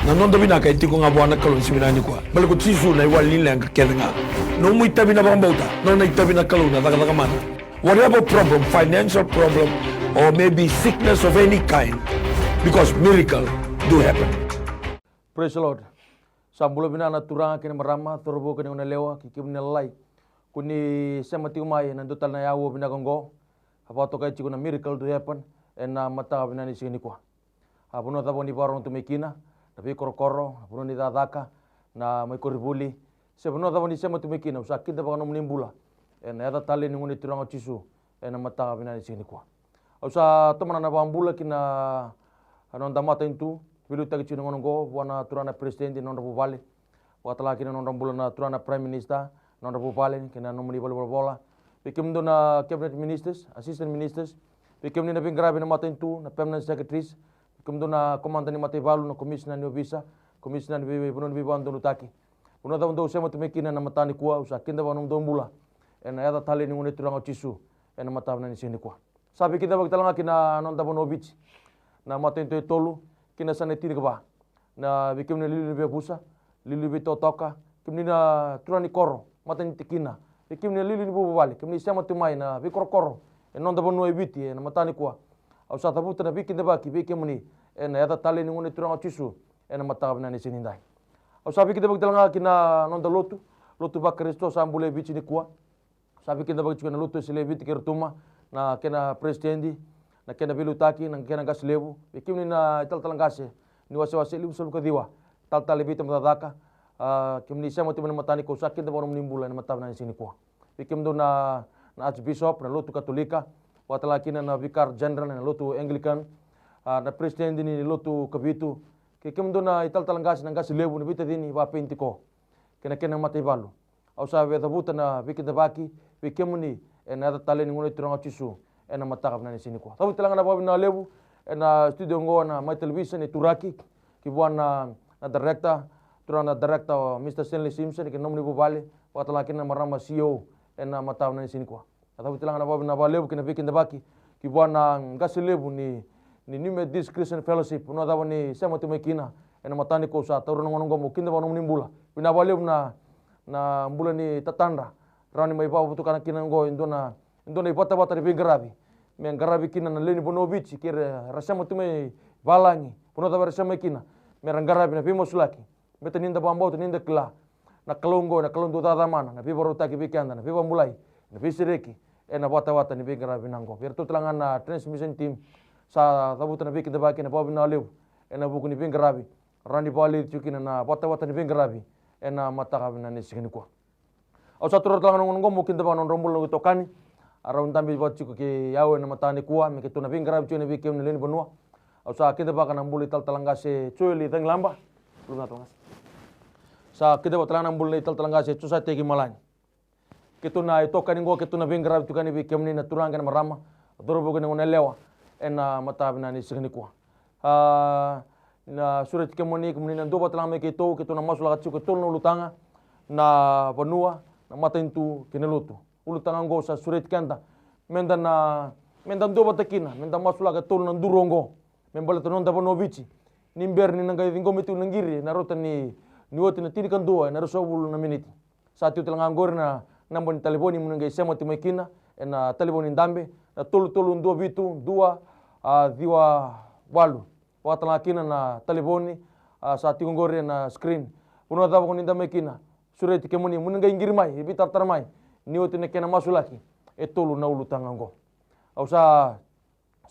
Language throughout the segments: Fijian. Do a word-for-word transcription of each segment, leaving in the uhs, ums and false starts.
Na noda vinaka e tiko ga vua na Kalou ni siga vinaka nikua. Baleta ko Jisu na iwali ni leqa kece ga. Nomu itavi na vakabauta, nona itavi na Kalou na cakacaka mana. Whatever problem, financial problem, or maybe sickness of any kind, because miracle do happen. Praise the Lord. Sa bula vinaka na turaga kei na marama, cauravou kei na goneyalewa, kei kemuni na lalai. Ko ni sema tiko mai ena dua tale na aua vinaka oqo. A vakatokai tiko na Miracle to Happen ena mataka vinaka ni siga nikua. A vanua cava ni vakarorogo tu mai kina, na veikorokoro, na vanua ni cakacaka, na mai koronivuli, se vanua cava ni sema tu mai kina, au sa kidavaka nomuni bula ena yaca talei ni Gone Turaga o Jisu ena mataka vinaka ni siga nikua. Au sa tomana na vakabula ki na noda matanitu, veiliutaki tiko na gauna oqo vua na turaga na peresitedi, na nodra vuvale, vakatalega kina na nodra bula na turaga na Prime Minister, na nodra vuvale kei na nomuni valenivolavola. Vei kemudou na Cabinet Ministers, Assistant Ministers, vei kemuni na veiqaravi na matanitu, na Permanent Secretaries, vei kemudou na komada ni mataivalu, na komisina ni ovisa, komisina ni vei, vanua ni veivakadodonutaki. Vanua cava dou sema tu mai kina ena mataka nikua, au sa kidavaka nomudou bula ena yaca talei ni Gone Turaga o Jisu ena mataka vinaka ni siga nikua. Sa veikidavaki talega ki na noda vanua o Viti, na matanitu e tolu kei na yasana e tinikava. Na vei kemuni na liuliu ni veiyavusa, liuliu ni veitotoka, kemuni na turaga ni koro, matanitu tikina, vei kemuni na liuliu ni vuvale, kemuni sema tu mai na veikorokoro ena noda vanua e Viti ena mataka nikua. Au sa cavuta na veikidavaki vei kemuni ena yaca talei ni Gone Turaga o Jisu ena mataka vinaka ni siga nidai. Au sa veikidavaki talega ki na noda lotu, lotu vaKarisito sa bula e Viti nikua. Sa veikidavaki tiko na lotu Wesele e Viti kei Rotuma, na kena peresitedi, na kena veiliutaki, na kena qase levu, vei kemuni na italatala qase ni wasewase e limasagavulu ka ciwa, talatala e Viti Matacaka, a, kemuni sema tu mai ena mataka nikua, au sa kidavaka nomuni bula ena mataka vinaka ni siga nikua. Vei kemudou na, na Archbishop, na lotu Katolika, vakatalega kina na Vicar General, na lotu Anglican, a, na peresitedi ni lotu Kavitu, kei kemudou na italatala qase, na qase levu, na veitacini vakaPenitiko kei na kena mataivalu. Au sa via cavuta na veikidavaki vei kemuni ena yaca talei ni Gone Turaga o Jisu ena mataka vinaka ni siga nikua. Cavuti talega na vakavinaka levu ena studio oqo na Mai Television e Turaki, ki vua na, na director, turaga na director o Mister Stanley Simpson kei na nomuni vuvale, vakatalega kina na marama C E O ena mataka vinaka ni siga nikua. A cavuti talega na vakavinaka vakalevu kei na veikidavaki ki vua na qase levu ni, ni New Methodist Christian Fellowship, vanua cava ni sema tu mai kina ena mataka nikua. Au sa taura na gauna oqo meu kidavaka nomuni bula. Vinaka vakalevu na, na bula ni tatadra, rawa ni mai vakavotukana kina oqo e dua na, e dua na ivatavata ni veiqaravi me qaravi kina na lewe ni vanua o Viti kei ira era sema tu mai valagi, vanua cava era sema mai kina, me ra qaravi na veimasulaki. Baleta ni da vakabauta, ni da kila na Kalou oqo, na Kalou dau cakacaka mana, na veivakarautaki vei keda, na veivakabulai, na veisereki ena vatavata ni veiqaravi vinaka oqo. Vei iratou talega na transmission team, sa cavuta na veikidavaki ena vakavinaka levu ena vuku ni veiqaravi, rawa ni vakalili tiko kina na vatavata ni veiqaravi ena mataka vinaka ni siga nikua. Au sa taura talega na gauna oqo meu kidavaka na nodrau bula na itokani, a rau dabe vata tiko kei au ena mataka nikua, me keitou na veiqaravi tiko yani vei kemuni na lewe ni vanua. Au sa kidavaka na bula ni talatala qase Joeli Cagilaba. Sa kidavaka talega na bula ni talatala qase Josua Teki Malani. Keitou na itokani oqo, keitou na veiqaravi tiko yani vei kemuni na turaga kei na marama, cauravou kei na goneyalewa, ena mataka vinaka ni siga nikua. A, na sureti kemuni, kemuni na duavata talega mai keitou, keitou na masulaka tiko e tolu na ulutaga, na vanua, na matanitu kei na lotu. Ulutaga oqo sa sureti keda meda na, meda duavata kina, meda masulaka e tolu na duru oqo me baleta na noda vanua o Viti, ni bera ni na qai ciqomi tiko na qiri ena rauta ni, ni oti na tinikadua ena ruasagavulu na miniti. Sa tiko talega oqori na naba ni talevoni mo ni qai sema tiko mai kina ena talevoni dabe, na tolu tolu dua vitu dua, a, ciwa walu. Vakatalega kina na talevoni, a, sa tiko oqori ena screen. Vanua cava ko ni dabe mai kina, sureti kemuni mo ni qai qiri mai, veitaratara mai ni oti na kena masulaki e tolu na ulutaga oqo. Au sa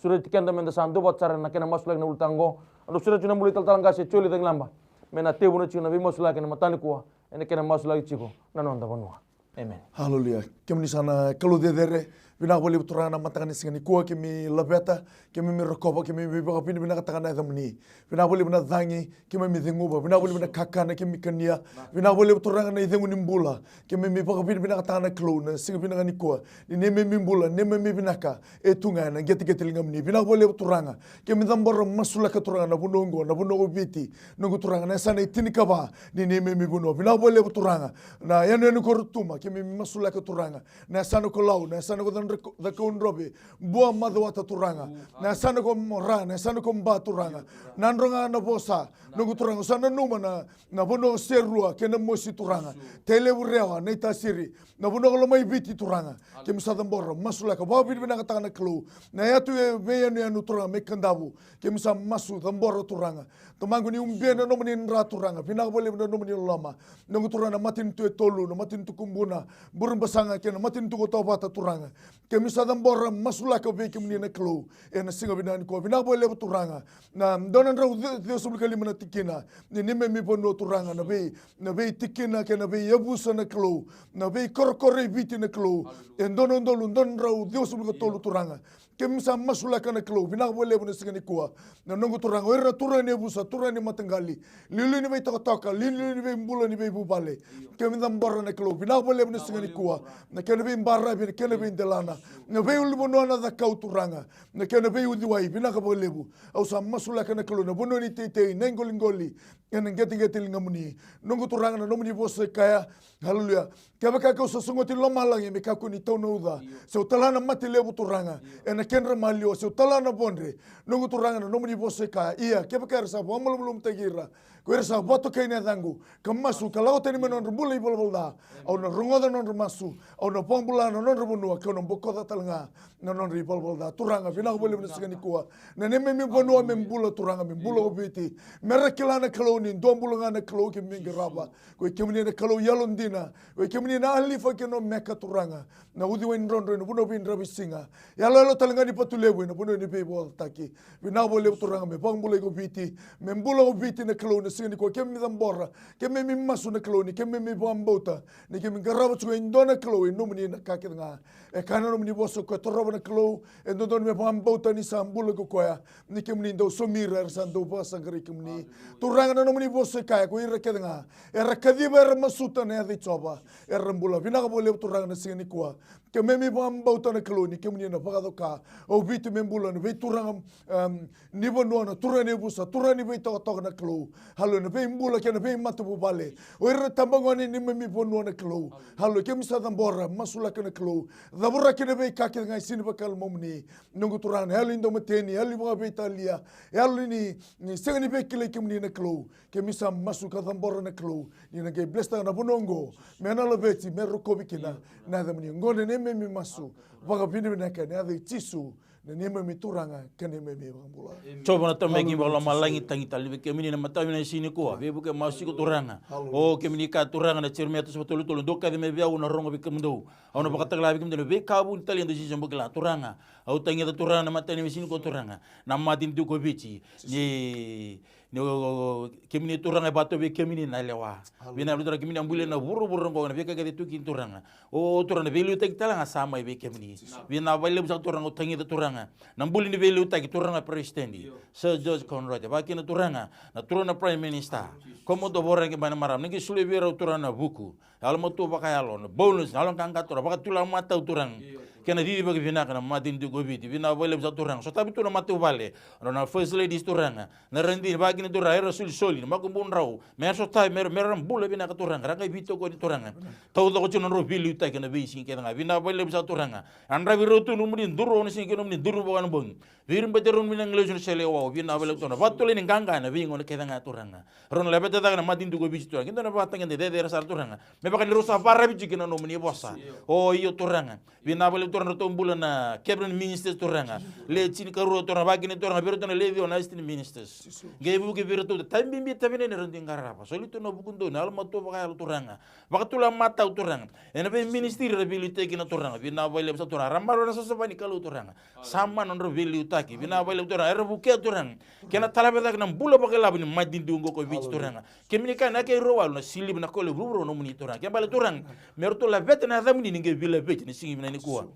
sureti keda meda sa duavata sara ena kena masulaki na ulutaga oqo. Au dau sureti na bula ni talatala qase Joeli Cagilaba me na tekivuna tiko na veimasulaki ena mataka nikua, ena kena masulaki tiko na noda vanua. Amen. Haleluya. Kemuni sa na Kalou cecere. Vinaka vakalevu Turaga na mataka ni siga nikua, keimami laveta, keimami rokova, keimami vakavinavinakataka na yacamuni. Vinaka vakalevu na cagi, keimami ceguva. Vinaka vakalevu na kakana keimami kania. Vinaka vakalevu Turaga na icegu ni bula. Keimami vakavinavinakataka na Kalou na siga vinaka nikua. Ni neimami bula, neimami vinaka, e tu ga ena qeteqete ligamuni. Vinaka vakalevu Turaga. Keimami cabora masulaka Turaga na vanua oqo, na vanua o Viti. Noqu Turaga, na yasana e tinikava ni neimami vanua. Vinaka vakalevu Turaga. Na yanuyanu ko Rotuma, keimami masulaka Turaga. Na yasana ko Lau, na yasana ko Cakaudrove, Bua, Macuata Turaga. Na yasana ko Mora, na yasana ko Ba Turaga. Nadroga Navosa, noqu Turaga, au sa nanuma na, na vanua o Serua kei Namosi Turaga. Tailevu, Rewa, Naitasiri, na vanua ko Lomaiviti Turaga. Keimami sa cabora, masulaka, vakavinavinakataka na Kalou. Na yatu e veiyanuyanu Turaga mai Kadavu. Keimami sa masu, cabora Turaga. Tamaqu ni ubia na nomuni dra Turaga. Vinaka vakalevu na nomuni loloma. Noqu Turaga na matanitu e tolu, na matanitu ko Buna, Burebasaga kei na matanitu ko Tovata Turaga. Keimami sa cabora, masulaka vei kemuni na Kalou. Ena siga vinaka nikua. Vinaka vakalevu Turaga. Na dua na drau ciwa, ciwasagavulu ka lima na tikina. Ni neimami vanua Turaga. Na vei, na vei tikina kei na vei yavusa na Kalou. Na vei korokoro e Viti na Kalou. E dua na udolu, dua na drau ciwasagavulu ka tolu Turaga. Keimami sa masulaka na Kalou, vinaka vakalevu na siga nikua. Na noqu Turaga, o ira na turaga ni yavusa, turaga ni mataqali, liuliu ni veitokatoka, liuliu ni veibula ni veivuvale. Keimami cabora na Kalou, vinaka vakalevu na siga nikua. Na kena veibaravi, na kena veidelana, na veiulunivanua na Cakau Turaga, na kena veiuciwai, vinaka vakalevu. Au sa masulaka na Kalou, na vanua ni teitei, na iqoliqoli, ena qeteqete ligamuni. Noqu Turaga, na nomuni vosa e kaya, aleluya. Kevaka kau sa sogoti lomalagi me kakua ni tau na uca, se u tala na mate levu Turaga, ena kedra maliwa, se u tala na vodre. Noqu Turaga, na nomuni vosa e kaya, ia kevaka era sa vakamalumalumutaki ira ko ira sa vakatokai na yacaqu, ka masu, ka lako tani mai na nodra bula ivalavala ca, au na rogoca na nodra masu, au na vakabula na nodra vanua, kau na bokoca tale ga na nodra ivalavala ca. Turaga, vinaka vakalevu na siga nikua. Na neimami vanua me bula Turaga, me bula ko Viti. Me ra kila na Kalou ni dua bula ga na Kalou keimami qarava. Ko i kemuni na Kalou yalodina. Ko i kemuni na Alifa kei na Omeka Turaga. Na uciwai drodro ena vanua veidravi siga. Yaloyalo tale ga ni Vatulevu ena vanua ni veivakacacataki. Vinaka vakalevu Turaga me vakabulai ko Viti. Me bula ko Viti na Kalou na siga nikua keimami cabora. Keimami masu na Kalou ni keimami vakabauta. Ni keimami qarava tiko e dua na Kalou e nomuni na ka kece ga. E kaya na nomuni vosa ko e torova na Kalou, e dodonu me vakabauta ni sa bula ko koya. Ni kemuni dau saumi ira era sa dau vakasaqarai kemuni. Turaga na nomuni vosa e kaya ko ira kece ga era kaciva era masuta na yaca i Jiova era bula. Vinaka vakalevu Turaga na siga nikua. Keimami vakabauta na Kalou ni kemuni na vakacoka. O Viti me bula na veituraga, em, ni vanua na turaga ni yavusa, turaga ni veitokatoka na Kalou. Halo na veibula kei na veimatavuvale. O ira na tabagone ni neimami vanua na Kalou. Halo keimami sa cabora, masulaka na Kalou. Cavuraki na veika kece ga e sini vakayalomuni. Noqu Turaga na yalo ni daumateni, yalo ni vakaveitalia. Yalo ni, ni sega ni veikilai kemuni na Kalou. Keimami sa masu ka cabora na Kalou. Ni na qai blesstaka na vanua oqo. Me na laveti, me rokovi kina. Na yacamuni oqo na neimami masu. Vakavinavinaka na yaca i Jisu. Na neimami Turaga, ka neimami iVakabula. Jiova na Tamai keimami vakalomalagi, tagi tale vei kemuni na mataka vinaka ni siga nikua. Veivuke masu tiko Turaga. O kemuni kaya Turaga na Jeremaia tolusagavulu ka tolu tolu, dou kaci mai vei au, au na rogo vei kemudou. Au na vakatakila vei kemudou na veika vuni tale e dou sega ni bau kila Turaga. Au tagica Turaga na mataka ni siga nikua Turaga. Na matanitu ko Viti. Ni Ni o, o, o, kemuni Turaga e vakatau vei kemuni na lewa. Vinaka vakalevu Turaga kemuni a bulia na vuravura oqo, na veika kece tu kina Turaga. O Turaga na veiliutaki tale ga sa mai vei kemuni. Vinaka vakalevu saka Turaga, au tagica Turaga. Na buli ni veiliutaki Turaga Peresitedi Sir George Conrad. Vakakina Turaga, na Turaga na Prime Minister. Koya mo dou voraki mai na marama. Ni qai solia vei rau Turaga na vuku. Yalomatua vakayalo, na bonus, na yaloqaqa Turaga, vakatula matau Turaga. Kei na cici vakavinaka na matanitu ko Viti, vinaka vakalevu saka Turaga. Sotavi tu na matavuvale, na First Ladies Turaga. Na radini, vakakina Turaga, era solisoli, na makubudrau. Me ra sotavi, me ra, me ra bula vinaka Turaga. Ra qai veitokoni Turaga. Taucoko tiko na nodrau veiliutaki ena veisiga kece ga. Vinaka vakalevu saka Turaga. Yadravi rau tu nomuni duru na siga kei nomuni duru vaka na bogi. Veiribati rau nomuni na agilosi na sele wau. Vinaka vakalevu Turaga. Vakatulai ni qaqa ena veigauna kece ga Turaga. Rau na laveta cake na matanitu ko Viti Turaga. Keda na vakatagedegede cecere sara Turaga. Me vaka ni rau sa varavi tiko kina nomuni vosa. O io Turaga. Vinaka vakalevu Turaga, ratou bula na cabinet ministers Turaga. Le tinikarua Turaga, vakakina Turaga, vei iratou na le ciwa na assistant ministers. Qai vuki vei iratou, tabibi tavinini era dui qarava. Soli tu na vukudou, na yalomatua vakayalo Turaga. Vakatula matau Turaga. Ena vei ministry era veiliutaki kina Turaga. Vinaka vakalevu saka Turaga. Ra marau ena savasava ni Kalou Turaga. Sa mana nodra veiliutaki. Vinaka vakalevu Turaga. Era vukea Turaga. Kena talave cake na bula vakailavo ni matanitu oqo ko Viti Turaga. Kemuni kaya na yake rua walu na siliva na koula e vuravura o nomuni Turaga. Kena ibalebale Turaga. Me ratou laveta na yacamuni ni qai veilaveti na siga vinaka nikua.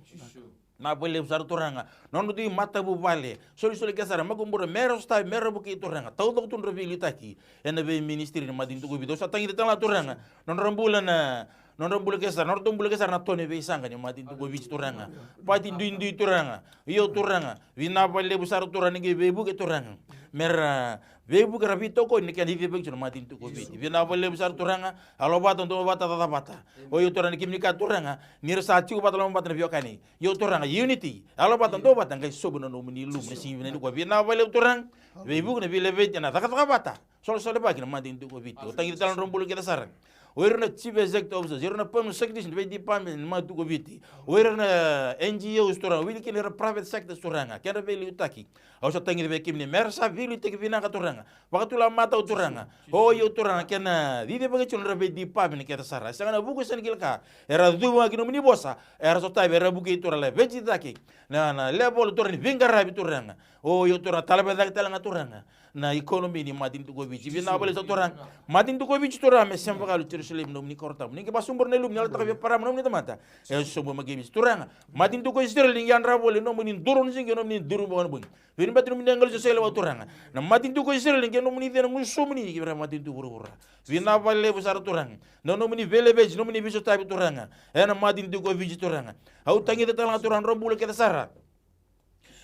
Vinaka vakalevu sara Turaga. Nodra dui matavuvale. Solisoli kece sara makubudra me ra sotavi me ra vukei Turaga. Taucoko tu nodra veiliutaki. Ena vei ministry ni matanitu ko Viti. Au sa tagica tale ga Turaga. Nodra bula na Nodra bula kece sara, nodratou bula kece sara na to ni veisaqa ni matanitu ko Viti, Turaga. Pati duidui, Turaga. Io, Turaga. Vinaka vakalevu sara, Turaga, ni qai veivuke, Turaga. Mera veivuke, ra veitokoni ena kena cicivaki tiko na matanitu ko Viti. Vinaka vakalevu sara, Turaga. Yalo vata, dua vata, caca vata. O io, Turaga, ni kemuni kaya, Turaga, ni ra sa tiko vata, loma vata na veiwekani. Io, Turaga, unity. Yalo vata, dua vata, qai sobu na nomuni lumu na siga vinaka nikua. Vinaka vakalevu, Turaga. Veivuke na veilaveti ena cakacaka vata. Solosolevaki na matanitu ko Viti. Au tagica tale na nodra bula kece sara. O ira na chief executive officers, ira na permanent secretaries ni veidepartment ni matanitu ko Viti. O ira na N G Os, Turaga, wili kina ira private sectors, Turaga, kedra veiliutaki. Au sa tagica vei kemuni mera sa veiliutaki vinaka, Turaga. Vakatula matau, Turaga. O io, Turaga, kena cicivaki tiko na nodra veidepartment kece sara. E sega na vuku, e sega ni kila ka. Era cuva ga ki nomuni vosa. Era sotavi, era vukei, Turaga, laveti cake na, na level, Turaga, ni veiqaravi, Turaga. O io, Turaga, talavera cake tale ga, Turaga, na economy ni matanitu ko Viti. Vinaka vakalevu sara, Turaga. Matanitu ko Viti, Turaga, me sema vakayalo i Jerusalemi, nomuni koro tabu. Ni qai vakasobu na ilumu, ni yalataka vei Eparama, nomuni tamata. E sobu mai ki Viti, Turaga. Matanitu ko Isireli, ni qai yadra voli, nomuni duru ni siga, nomuni duru vakabogi. Vei ni bati nomuni agilosi sa lewa, Turaga. Na matanitu ko Isireli, ni qai nomuni cei na gusumuni ki vei ira na matanitu vuravura. Vinaka vakalevu sara, Turaga. Na nomuni veilaveti, nomuni veisotavi, Turaga. Ena matanitu ko Viti, Turaga. Au tagica tale ga, Turaga, nodra bula kece sara.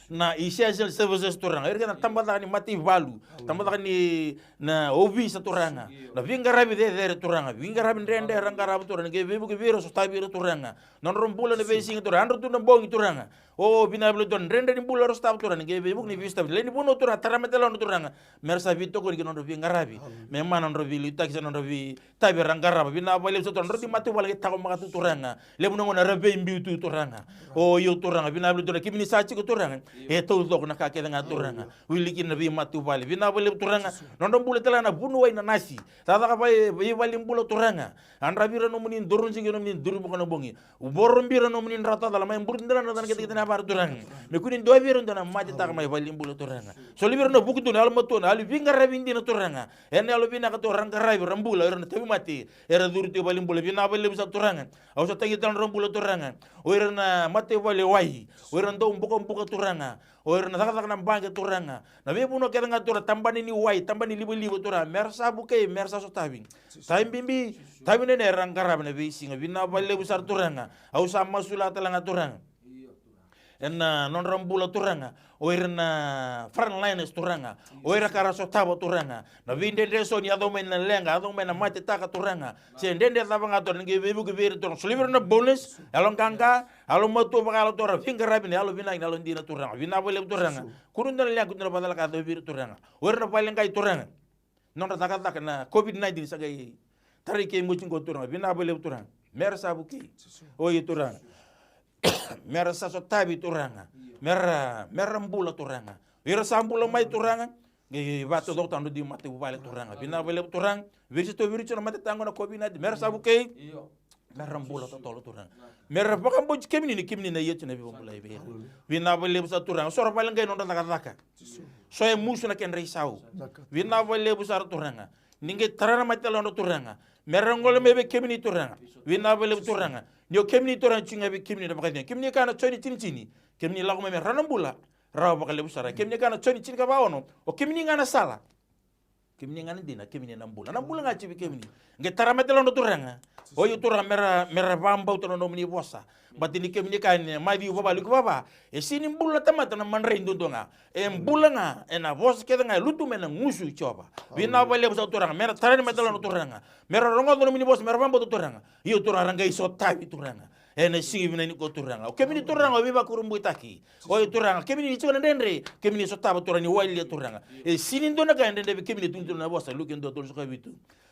Na essential services, Turaga, ira kece na tabacakacaka ni mataivalu, tabacakacaka ni na ovisa, Turaga, na veiqaravi cecere, Turaga, veiqaravi dredre era qarava, Turaga, ni qai veivuke vei ira, sotavi ira, Turaga, na nodra bula na veisiga, Turaga, yadra tu na bogi, Turaga. O vinaka vakalevu, Turaga, dredre ni bula era sotava, Turaga, ni qai veivuke ni veisotavi, lewe ni vanua, Turaga, tara mai tale na nodra, Turaga, mera sa veitokoni ki na nodra veiqaravi, me mana na nodra veiliutaki, sa na nodra vei tavi era qarava. Vinaka vakalevu sara, Turaga, nodra dui matavuvale qai takomaka tu, Turaga. Levu na gauna era veibiu tu, Turaga. O io, Turaga, vinaka vakalevu, Turaga, kemuni sa tiko, Turaga. E taucoko na ka kece ga, Turaga. Wili kina na veimatavuvale. Vinaka vakalevu, Turaga. Nodra bula tale ga na vuniwai, na nasi. Cakacaka vei, veivalenibula, Turaga. Yadravi ira nomuni duru ni siga, nomuni duru vakabogi. Vorobi ira nomuni drau tacala, mai buruti dela na cana kece kece na yavara, Turaga. Me kua ni dua vei ira dua na matetaka mai valenibula, Turaga. Soli vei ira na vuku donu, yalomatua, na yalo veiqaravi dina, Turaga. Ena yalo vinaka, Turaga, ra qaravi, ra bula, ira na tauvimate era curu tu i valenibula. Vinaka vakalevu sara, Turaga. Au sa tagica tale na nodra bula, Turaga. O ira na mataivalu e wai, o ira na dau bukabuka, Turaga. O ira na cakacaka na baqe, Turaga. Na veivanua kece ga, Turaga, tabana ni wai, tabana ni livaliva, Turaga, mera sa vukei, mera sa sotavi. Tavi bibi, tavi nene era qarava na veisiga. Vinaka vakalevu sara, Turaga. Au sa masulaka tale ga, Turaga. Ena nodra bula, Turaga. O ira na frontliners, Turaga. O ira ka ra sotava, Turaga. Na veidredre eso ni yaco mai na leqa, yaco mai na matetaka, Turaga. Se dredre cava ga, Turaga, ni qai veivuke vei ira, Turaga. Soli vei ira na bonus, yaloqaqa, yalomatua vakayalo, Turaga, veiqaravi, na yalo vinaka, na yalo dina, Turaga. Vinaka vakalevu, Turaga. Kua ni dua na leqa, kua ni dua na vakacalaka yaco vei ira, Turaga. O ira na vale qai, Turaga. Nodra cakacaka na COVID nineteen sa qai tarai keimami oti qo, Turaga. Vinaka vakalevu, Turaga. Mera sa vukei. O io, Turaga. Mera sa sotavi, Turaga. Mera, mera bula, Turaga. Ira sa bula mai, Turaga. Qai vakataucokotaka na nodra dui matavuvale, Turaga. Vinaka vakalevu, Turaga. Vei ira sa tauviriti na matetaka na COVID nineteen. Mera sa vukei. Mera bula totolo, Turaga. Mera vakabauti kemuni ni kemuni na ia tiko na veivakabulai vei ira. Vinaka vakalevu sara, Turaga. So ra vale qai nodra cakacaka. So e musu na kedra isau. Vinaka vakalevu sara, Turaga. Ni qai tara na mate tale nodra, Turaga. Mera gole mai vei kemuni, Turaga. Vinaka vakalevu, Turaga. Ni o kemuni, Turaga, tiko ga vei kemuni na vakacegu. Kemuni ga na Joni tinikava. Kemuni lako mai me rawa na bula. Rawa vakalevu sara. Kemuni ga na Joni tinikava ono. O kemuni ga na sala. Kemuni ga na dina, kemuni na bula. Na bula ga tiko vei kemuni. Qai tara mate tale nodra, Turaga. O io, Turaga, mera, mera vakabauta na nomuni vosa. Baleta ni kemuni kaya ena Maciu va, Luke va, e sega ni bula na tamata ena madrai duadua ga. E bula ga ena vosa kece ga e lutu mai na gusu i Jiova. Vinaka vakalevu sara, Turaga. Mera tara mate tale nodra, Turaga. Mera rogoca na nomuni vosa, mera vakabauta, Turaga. Io, Turaga, ra qai sotavi, Turaga. Ena siga vinaka nikua, Turaga. O kemuni, Turaga, o veivakurabuitaki. O io, Turaga, kemuni ni tiko na dredre, kemuni sotava, Turaga, ni walia, Turaga. E sega ni dua na ka e dredre vei kemuni, tukuni tu na vosa, Luke dua, tolusagavulu ka vitu.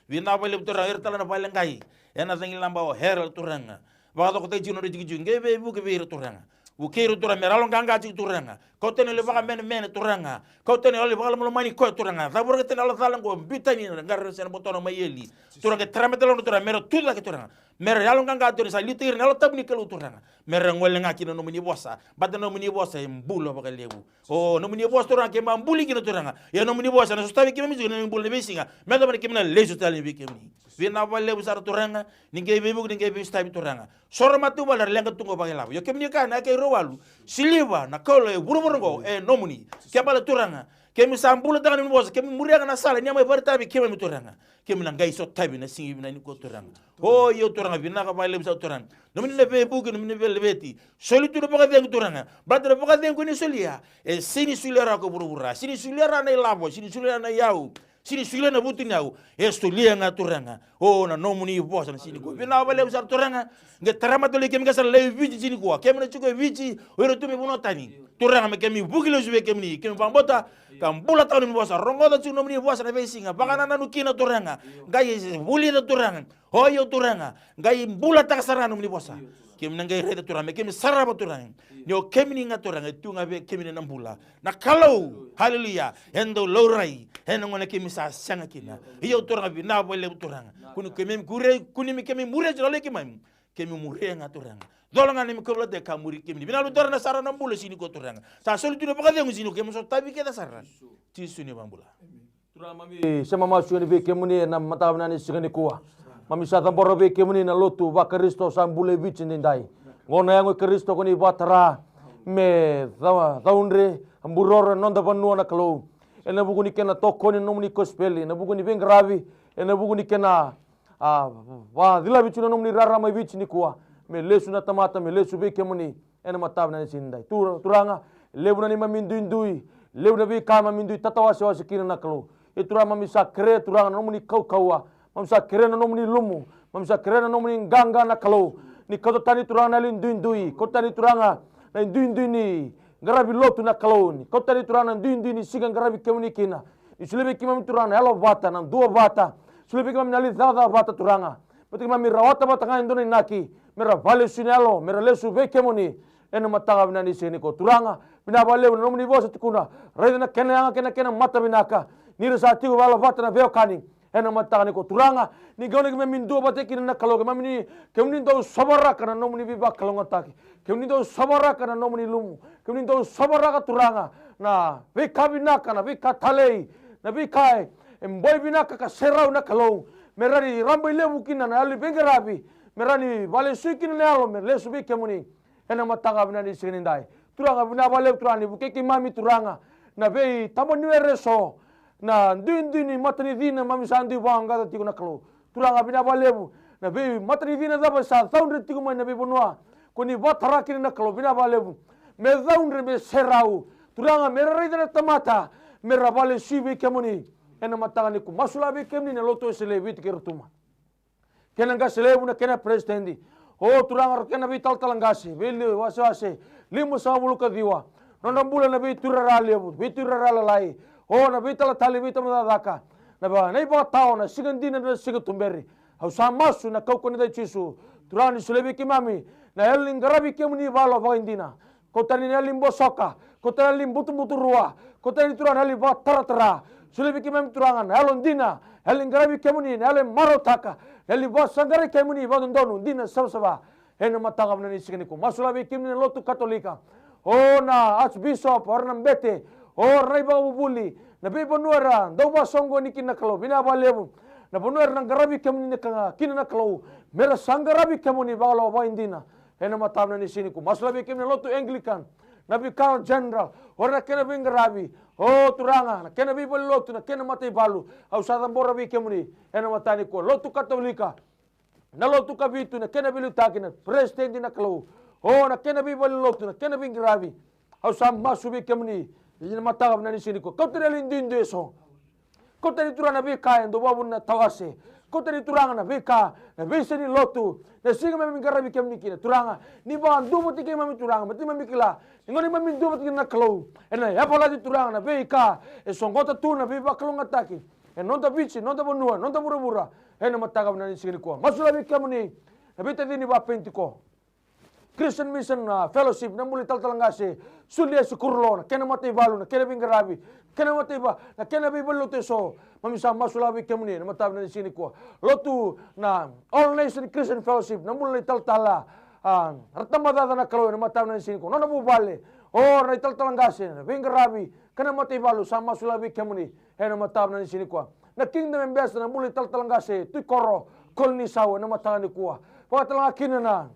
Vinaka vakalevu, Turaga, ira tale na vale qai ena cagilaba o Harold, Turaga. Vakacokotaki tiko na nodra itikotiko, qai veivuke vei ira, Turaga. Vukei ira, Turaga, mera yaloqaqa tiko, Turaga. Kauta na yalo ni vakamenemene, Turaga. Kauta na yalo ni vakalomalomani koya, Turaga. Cavuraka tani na yalo cala qo, biuta tani na qara se na botona mai eli. Turaga, tara mate tale nodra, Turaga, mera tu cake, Turaga. Mera yaloqaqa, Turaga, sa liutaki ira na Yalo Tabu ni Kalou, Turaga. Mera gole ga ki na nomuni vosa. Baleta na nomuni vosa e bula vakalevu. O nomuni vosa, Turaga, keimami buli kina, Turaga. Ia nomuni vosa ena sotavi keimami tiko ena bula ni veisiga. Me yacova ni keimami na lesu tale vei kemuni. Vinaka vakalevu sara, Turaga. Ni qai veivuke, ni qai veisotavi, Turaga. So ra matavuvale era leqa tu qo vakailavo. Io, kemuni kaya na yakavi rua walu, siliva, na koula e vuravura qo e nomuni. Kena ibalebale, Turaga, Keimami sa bulataka na nomuni vosa, keimami muria ga na sala ni a mai vakaraitaka vei keimami Turaga. Keimami na qai sotavi na siga vinaka nikua Turaga. O io Turaga, vinaka vakalevu sara Turaga. Nomuni na veivuke, nomuni na veilaveti. Soli tu na vakacegu Turaga. Baleta na vakacegu ni solia, e sega ni solia rawa ko vuravura. Sega ni solia rawa na ilavo, sega ni solia rawa na iyau. Sega ni solia na vutuniyau. E solia ga Turaga. O na nomuni vosa na siga nikua. Vinaka vakalevu sara Turaga. Qai tara mata lei keimami qai sa lai Viti siga nikua. Keimami na tiko e Viti, o ira tu mai vanua tani. Turaga me keimami vuki lesu vei kemuni. Keimami vakabauta ka bulataka nomuni vosa. Rogoca tiko nomuni vosa na veisiga. Vakanananu kina Turaga. Qai vulica Turaga. O io Turaga. Qai bulataka sara nomuni vosa. Keimami na qai raica Turaga. Me keimami sarava Turaga. Ni o kemuni ga Turaga. E tu ga vei kemuni na bula. Na Kalou, haleluya, e dau laurai ena gauna keimami sa sega kina. Io Turaga, vinaka vakalevu Turaga. Kuni keimami kuria, kuni me keimami muria tiko na lei keimami. Keimami muria ga Turaga. Cola ga neimami kauveilatai ka muri kemuni. Vinaka vakalevu Turaga na sara na bula siga nikua Turaga. Sa soli tu na vakacegu siga nikua keimami sotavi kece sara. Jisu ni vakabula. Turaga mami sema masu yani vei kemuni ena mataka vinaka ni siga nikua. Mami sa cabora vei kemuni na lotu vaKarisito sa bula e Viti edaidai. Qo na yago i Karisito ko ni vakatara me ca-, caudre, a buroro ena noda vanua na Kalou. Ena vuku ni kena tokoni na nomuni kosipeli, ena vuku ni veiqaravi, ena vuku ni kena, a, vacilavi tu na nomuni rarama e Viti nikua. Me lesu na tamata, me lesu vei kemuni. Ena mataka vinaka ni siga nidai. Tura-, Turaga, levu na neimami duidui, levu na veika mami dui tatawasewase kina na Kalou. E Turaga mami sa kerea Turaga na nomuni kaukauwa, mami sa kerea na nomuni lumu, mami sa kerea na nomuni qaqa na Kalou. Ni kauta tani Turaga na yalo ni duidui, kauta tani Turaga na duidui ni qaravi lotu na Kalou. Ni kauta tani Turaga na duidui ni siga qaravi kemuni kina. Ni solia vei keimami Turaga na yalo vata, na dua vata. Solia vei keimami na yalo ni cakacaka vata Turaga. Me keimami rawata vata ga e dua na inaki, me ra vakalesui na yalo, me ra lesu vei kemuni. Ena mataka vinaka ni siga nikua Turaga, vinaka vakalevu na nomuni vosa tukuna, raica na kena yaga kei na kena mata vinaka, ni ra sa tiko vakayalo vata na veiwekani. Ena mataka nikua Turaga, ni gauna keimami duavata kina na Kalou, keimami ni, kemuni dau sovaraka na nomuni veivakalougatataki, kemuni dau sovaraka na nomuni lumu, kemuni dau sovaraka Turaga na veika vinaka, na veika talei, na veika e, e boi vinaka ka serau na Kalou, me rawa ni rabailevu kina na yalo ni veiqaravi, me rawa ni vakalesui kina na yalo me lesu vei kemuni. Ena mataka vinaka ni siga nidai. Turaga vinaka vakalevu Turaga ni vukei keimami Turaga na veitabaniwere eso, na duidui ni matanicina mami sa dui vaqaqa tiko na Kalou. Turaga vinaka vakalevu na veimatanicina cava sa caudre tiko mai na veivanua ko ni vakatara kina na Kalou, vinaka vakalevu. Me caudre me serau Turaga, me ra raica na tamata, me ra vakalesui vei kemuni. Ena mataka nikua masulaka vei kemuni na lotu Wesele e Viti kei Rotuma. Kena qase levu na kena peresitedi. O Turaga, ra kena veitalatala qase, veiliu wasewase, limasagavulu ka ciwa. Nodra bula na veituirara levu, veituirara lalai. O na veitalatali, veitamacakacaka. Na va, na ivakatawa, na siga dina, na siga tuberi. Au sa masu na kaukauwa ni yaca i Jisu. Turaga ni solia vei keimami na yalo ni qaravi kemuni vakayalo vakaidina. Kauta tani na yalo ni bosoka, kauta tani na yalo ni butubuturua, kauta tani Turaga na yalo ni vakataratara. Solia vei keimami Turaga na yalo dina, yalo ni qaravi kemuni, na yalo e marautaka, na yalo ni vakasaqarai kemuni vakadodonu, dina savasava. Ena mataka vinaka ni siga nikua masulaka vei kemuni na lotu Katolika. O na Archbishop, o ira na bete, o ira na ivakavuvuli, na veivanua era dau vakasoqoni kina na Kalou, vinaka vakalevu. Na vanua era na qaravi kemuni na ka-, kina na Kalou, me ra sa qaravi kemuni vakayalo vakaidina. Ena mataka vinaka ni siga nikua masulaka vei kemuni na lotu Anglican, na Vicar General, o ira na kena veiqaravi, o Turaga, na kena veivalelotu, na kena mataivalu, au sa cabora vei kemuni. Ena mataka nikua lotu Katolika, na lotu Kavitu, na kena veiliutaki, na peresitedi na Kalou, o na kena veivalelotu, na kena veiqaravi, au sa masu vei kemuni. Ena mataka vinaka ni siga nikua kauta tani na yalo ni duidui eso. Kauta tani Turaga na veika e dau vakavuna na tawase. Kauta tani Turaga na veika, na veisei ni lotu, na siga me keimami qaravi kemuni kina Turaga. Ni vakaduavatataki keimami Turaga, me keimami kila ni gauna keimami duavatataki kina na Kalou, ena yavalati Turaga na veika e sogota tu na veivakalougatataki ena noda Viti, noda vanua, noda vuravura. Ena mataka vinaka ni siga nikua masulaka vei kemuni na veitacini vakaPenitiko. Christian Mission, a, Fellowship, na bula ni talatala qase Suliasi Kurulo, na kena mataivalu, na kena veiqaravi, kena mataiva, na kena veivalelotu eso. Mami sa masulaka vei kemuni ena mataka vinaka ni siga nikua. Lotu na All Nation Christian Fellowship, na bula ni talatala, a, Rata Macaca na Kalou ena mataka vinaka ni siga nikua. Nona vuvale, o ira na italatala qase, na veiqaravi, kena mataivalu, sa masulaka vei kemuni ena mataka vinaka ni siga nikua. Na Kingdom Ambassador, na bula ni talatala qase Tui Koro Kolonisau ena mataka nikua. Vakatalega kina na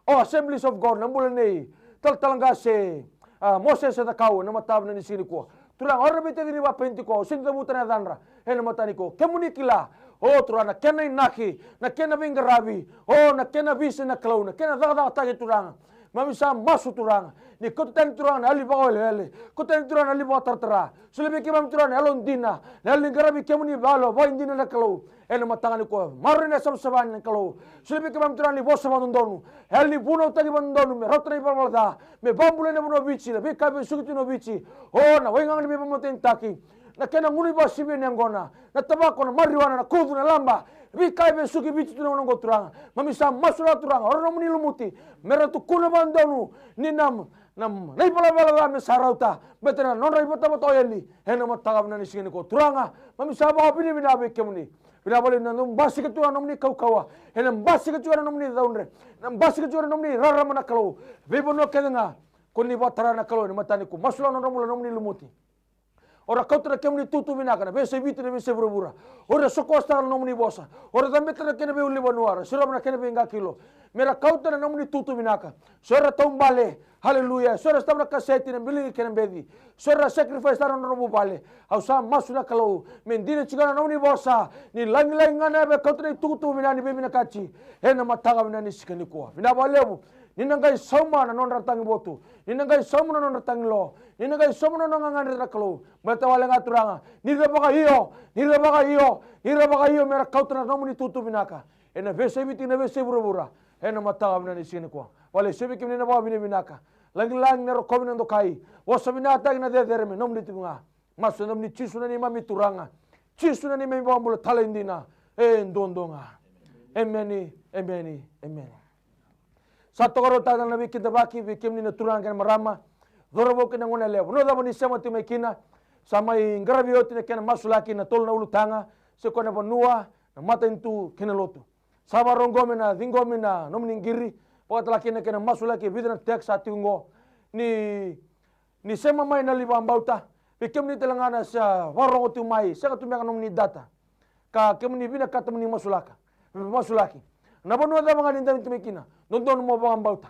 O Assemblies of God, na bula nei talatala qase, a, Mosese Cakau, ena mataka vinaka ni siga nikua. Turaga, o ira na veitacini vakaPenitiko, au sega ni cavuta na yacadra ena mataka nikua. Kemuni kila, o Turaga, na kena inaki, na kena veiqaravi, o na kena veisei na Kalou, na kena cakacakataki Turaga. Keimami sa masu Turaga, ni kauta tani Turaga na yalo ni vakawelewele, kauta tani Turaga na yalo ni vakataratara. Solia vei keimami Turaga na yalo dina, na yalo ni qaravi kemuni vakayalo, vakaidina na Kalou. Ena mataka nikua, maroroi na savasava ni Kalou. Solia vei keimami Turaga ni vosa vakadodonu, yalo ni vunautaki vakadodonu me rauta na ivalavala ca, me vakabulai na vanua o Viti, na veika e vesuki tu na Viti. O na waigaga ni veivakamatenitaki, na kena gunu ivakasivia ni yaqona, na tavako, na marijuana, na kucu, na laba, veika e vesuki Viti tu na gauna oqo Turaga. Keimami sa masulaka Turaga, o ira na nomuni lumuti, me ra tukuna vakadodonu ni na, na, na ivalavala ca me sa rauta, baleta na nodra ivotavota o eli. Ena mataka vinaka ni siga nikua Turaga, keimami sa vakavinavinaka vei kemuni. Vinaka vakalevu ni na basika tu ga na nomuni kaukauwa, ena basika tu ga na nomuni caudre, na basika tu ga na nomuni rarama na Kalou. Veivanua kece ga ko ni vakatara na Kalou ena mataka nikua. Masulaka na nodra bula na nomuni lumuti. O ra kauta na kemuni tutu vinaka, na veiyasai Viti, na veiyasai vuravura. O ira soqosoqotaka na nomuni vosa, o ra cabeta na kena veiulunivanua, ra sirova na kena veiqakilo, me ra kauta na nomuni tutu vinaka. So era taubale, haleluya, so era sotava na kaseti, na biligi kei na beci, so era sacrifice tara na nodra vuvale. Au sa masu na Kalou, me dina tiko na nomuni vosa, ni lagilagi ga na yava e kauta na itukutuku vinaka ni veivinakati. Ena mataka vinaka ni siga nikua, vinaka vakalevu ni na qai sauma na nodra tagivotu, ni na qai sauma na nodra tagilo, ni na qai sauma na nodra gagadre na Kalou. Baleta wale ga Turaga, ni ra vakaio, ni ra vakaio, ni ra vakaio me ra kauta na nomuni tutu vinaka ena veiyasai Viti, na veiyasai vuravura. Ena mataka vinaka ni siga nikua, vale, sovi kemuni na vakavinavinaka, lagilagi na rokovi, na dokai, vosa vinakataki, na cecere me nomuni tiko ga. Masu ena yacamuni Jisu na neimami Turaga, Jisu na neimami iVakabula talei dina, e duadua ga. Emeni, emeni, emeni. Sa tokaruataka na veikidavaki vei kemuni na turaga kei na marama, cauravou kei na goneyalewa, vanua cava ni sema tiko mai kina. Sa mai qaravi oti na kena masulaki na tolu na ulutaga, se koya na vanua, na matanitu kei na lotu. Sa vakarogomi na ciqomi na nomuni qiri, vakatale kina na kena masulaki e vica na text sa tiko oqo. Ni, ni sema mai na lewe ni vakabauta, vei kemuni tale ga na sa vakarogo tu mai, sega tu beka na nomuni data, ka kemuni vinakata mo ni masulaka, masulaki. Na vanua cava ga ni dabe tu mai kina, dodonu mo vakabauta.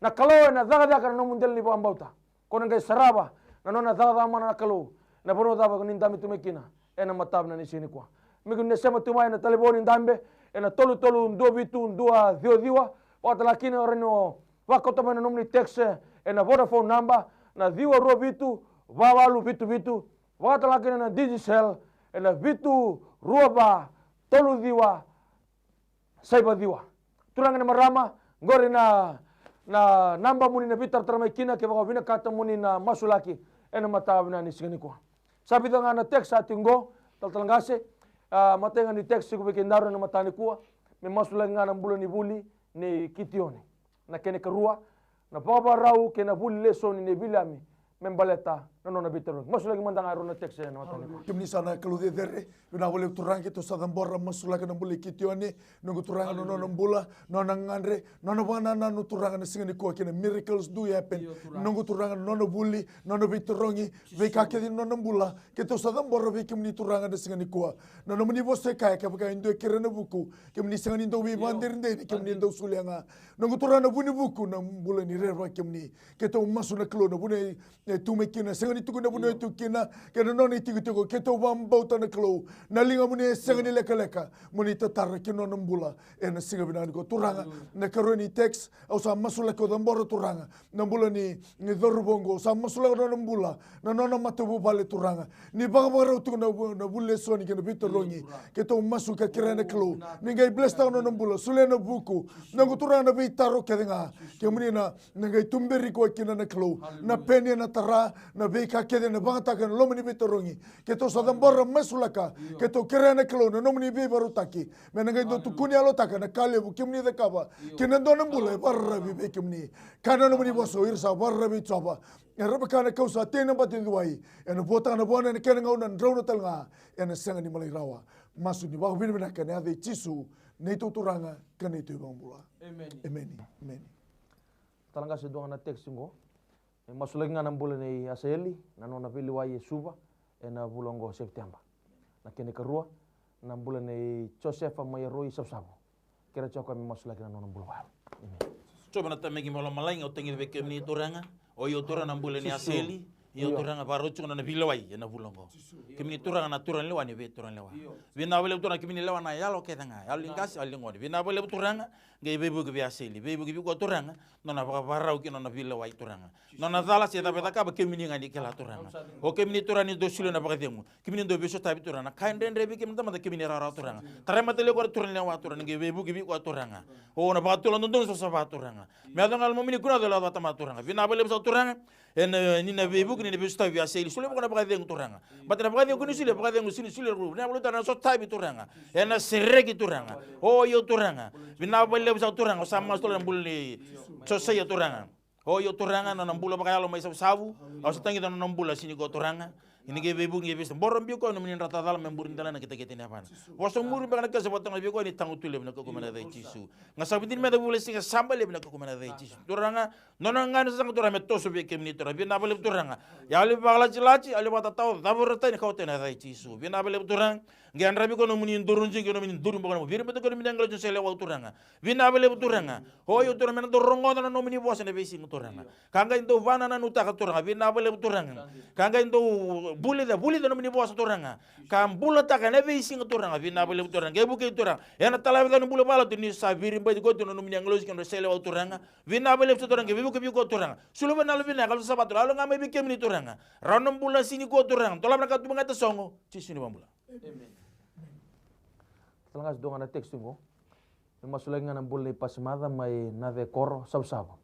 Na Kalou ena cakacaka na nomu dela ni vakabauta. Ko na qai sarava na nona cakacaka mana na Kalou ena vanua cava ko ni dabe tu mai kina ena mataka vinaka ni siga nikua. Me kua ni sema tu mai ena talevoni dabe ena tolu tolu dua vitu dua ciwa ciwa. Vakatale kina o rawa ni o vakauta mai na nomuni text ena Vodafone naba na ciwa rua vitu va walu vitu vitu. Vakatale kina na Digicel ena vitu rua va tolu ciwa saiva ciwa. Turaga kei na marama, qori na, na naba mo ni na veitaratara mai kina kevaka o vinakata mo ni na masulaki ena mataka vinaka ni siga nikua. Sa vica ga na text sa tiko oqo, talatala qase, a, matai ga ni text tiko vei kedaru ena mataka nikua, me masulaki ga na bula ni vuli nei Kitione. Na kena ikarua, na vakavakarau kei na vuli lesoni nei Viliami me baleta na nona veitarogi. Masulaki mada ga e rua na text ena mataka nikua. Kemuni sa na Kalou cecere, vinaka vakalevu Turaga, keitou sa cabora, masulaka na bula i Kitione, noqu Turaga, na nona bula, nona gadre, nona vakanananu Turaga na siga nikua kei na miracles do happen. Noqu Turaga, na nona vuli, nona veitarogi, veika kece ni nona bula, keitou sa cabora vei kemuni Turaga na siga nikua. Na nomuni vosa e kaya, kevaka e dua e kerea na vuku, kemuni sega ni dau veivakaderideri, kemuni dau solia ga. Noqu Turaga, na vu ni vuku na bula ni rerevaki kemuni. Keitou masu na Kalou, na vanua e tu mai kina, sega ni tukuni na vanua e tu kina kei na nona itikotiko, keitou vakabauta na Kalou, na ligamuni e sega ni lekaleka mo ni tatara ki na nona bula ena siga vinaka nikua. Turaga, na ikarua ni text au sa masulaki, au cabora Turaga na bula ni, ni cauravou oqo, au sa masulaka na nona bula, na nona matavuvale Turaga. Ni vakavakarau tiko na vu-, na vuli lesoni kei na veitarogi. Keitou masu ka kerea na Kalou, ni qai bless taka na nona bula, solia na vuku, noqu Turaga, na veitaro kece ga. Kemuni na, na qai tuberi koya kina na Kalou, na pene ena tara, na veika kece ena vakayagataka ena loma ni veitarogi. Keitou sa cabora, masulaka, keitou kerea na Kalou na nomuni veivakarautaki, me na qai dau tukuni yalotaka na ka levu kemuni cakava kina dua na bula e vakararavi vei kemuni. Kaya na nomuni vosa, o ira sa vakararavi vei Jiova era vaka na kau sa tei na bati ni wai, ena vuataka na vuana ena kena gauna, drauna tale ga, ena sega ni malai rawa. Masu ni vakavinavinaka ena yaca i Jisu, neitou Turaga ka neitou iVakabula. Emeni. Emeni. Emeni. Talatala qase, dua ga na text oqo. Me masulaki ga na bula nei Asaeli, na nona veiliwai e Suva ena vula oqo o Sepiteba. Na kena ikarua, na bula nei Josefa mai Aroi, Savusavu. Kerea tiko o koya me masulaki na nona bula vakayalo. Emeni. Jiova na Tamai keimami lomalagi, au tagica vei kemuni Turaga. O iko Turaga na bula nei Asaeli. Io, Turaga, vakarau tiko na nona veilewai ena vula oqo. Kemuni Turaga na turaga ni lewa ni veituraga ni lewa. Vinaka vakalevu Turaga, kemuni lewa na yalo kece ga, yalo ni qase, yalo ni gone. Vinaka vakalevu Turaga, qai veivuke vei Aseli, veivuke vei koya Turaga, nona vakavakarau kei na nona veilewai Turaga. Nona cala se cava e cakava kemuni ga ni kila Turaga. O kemuni Turaga ni dou solia na vakacegu. Kemuni dou veisotavi Turaga, na ka e dredre vei kemuni na tamata kemuni rawarawa Turaga. Tarai mata levu koya na turaga ni lewa Turaga, ni qai veivuke vei koya Turaga. O na vakatulewa dodonu savasava Turaga. Me yaco ga lomamuni, kua na yaco lewa vata mai Turaga. Vinaka vakalevu sara Turaga. Ena, ni na veivuke, ni na veisotavi vei Aseli, solia vei koya na vakacegu Turaga. Baleta na vakacegu koni solia, vakacegu sini solia, vinaka vakalevu Turaga, na sotavi Turaga. Ena sereki Turaga. O io Turaga. Vinaka vakalevu sara Turaga, au sa masu Turaga na bula nei Josaia Turaga. O io Turaga, na nona bula vakayalo mai Savusavu, au sa tagica na nona bula sini koya Turaga. Ni qai veivuke, ni qai veisotavi, boro biu koya na nomuni dra cala me buri dela na kitakita ni yavana. Vosa muri beka na kasa vata ga vei koya ni tagutu levu na kaukaua mai na yaca i Jisu. Ga sa vidini me da vula siga saba levu na kaukaua mai na yaca i Jisu. Turaga, nona gagadre sa saga Turaga me toso vei kemuni Turaga. Vinaka vakalevu Turaga. Yalo ni vakalatilati, yalo ni vakatatao, cava rawa ni kauta ena yaca i Jisu. Vinaka vakalevu Turaga. Qai yadravi koya na nomuni duru jigi, na nomuni duru boka na viri bata koya na nomuni agilosi ni sele wau Turaga. Vinaka vakalevu Turaga. O io Turaga, me na dau rogoca na nomuni vosa ena veisiga Turaga. Ka qai dau vakanananutaka Turaga, vinaka vakalevu Turaga. Ka qai dau vulica, vulica na nomuni vosa Turaga. Ka bulataka ena veisiga Turaga, vinaka vakalevu Turaga. Qai vukei Turaga. Ena talavi na bula vakalotu ni sa viribaiti koya tu na nomuni agilosi kei na nodra sele wau Turaga. Vinaka vakalevu sara Turaga, qai veivuke vei koya Turaga. Solia vei na yalo vinaka, yalo savasava Turaga, yalo ga mai vei kemuni Turaga. Rawa na bula sini koya Turaga. Dolava na ka tu mai ga e tasogo. Jisu ni vakabula. Emeni. Tala ga se dua ga na text qo. Me masulaki ga na bula nei Pasimaca mai Nacekoro, Savusavu.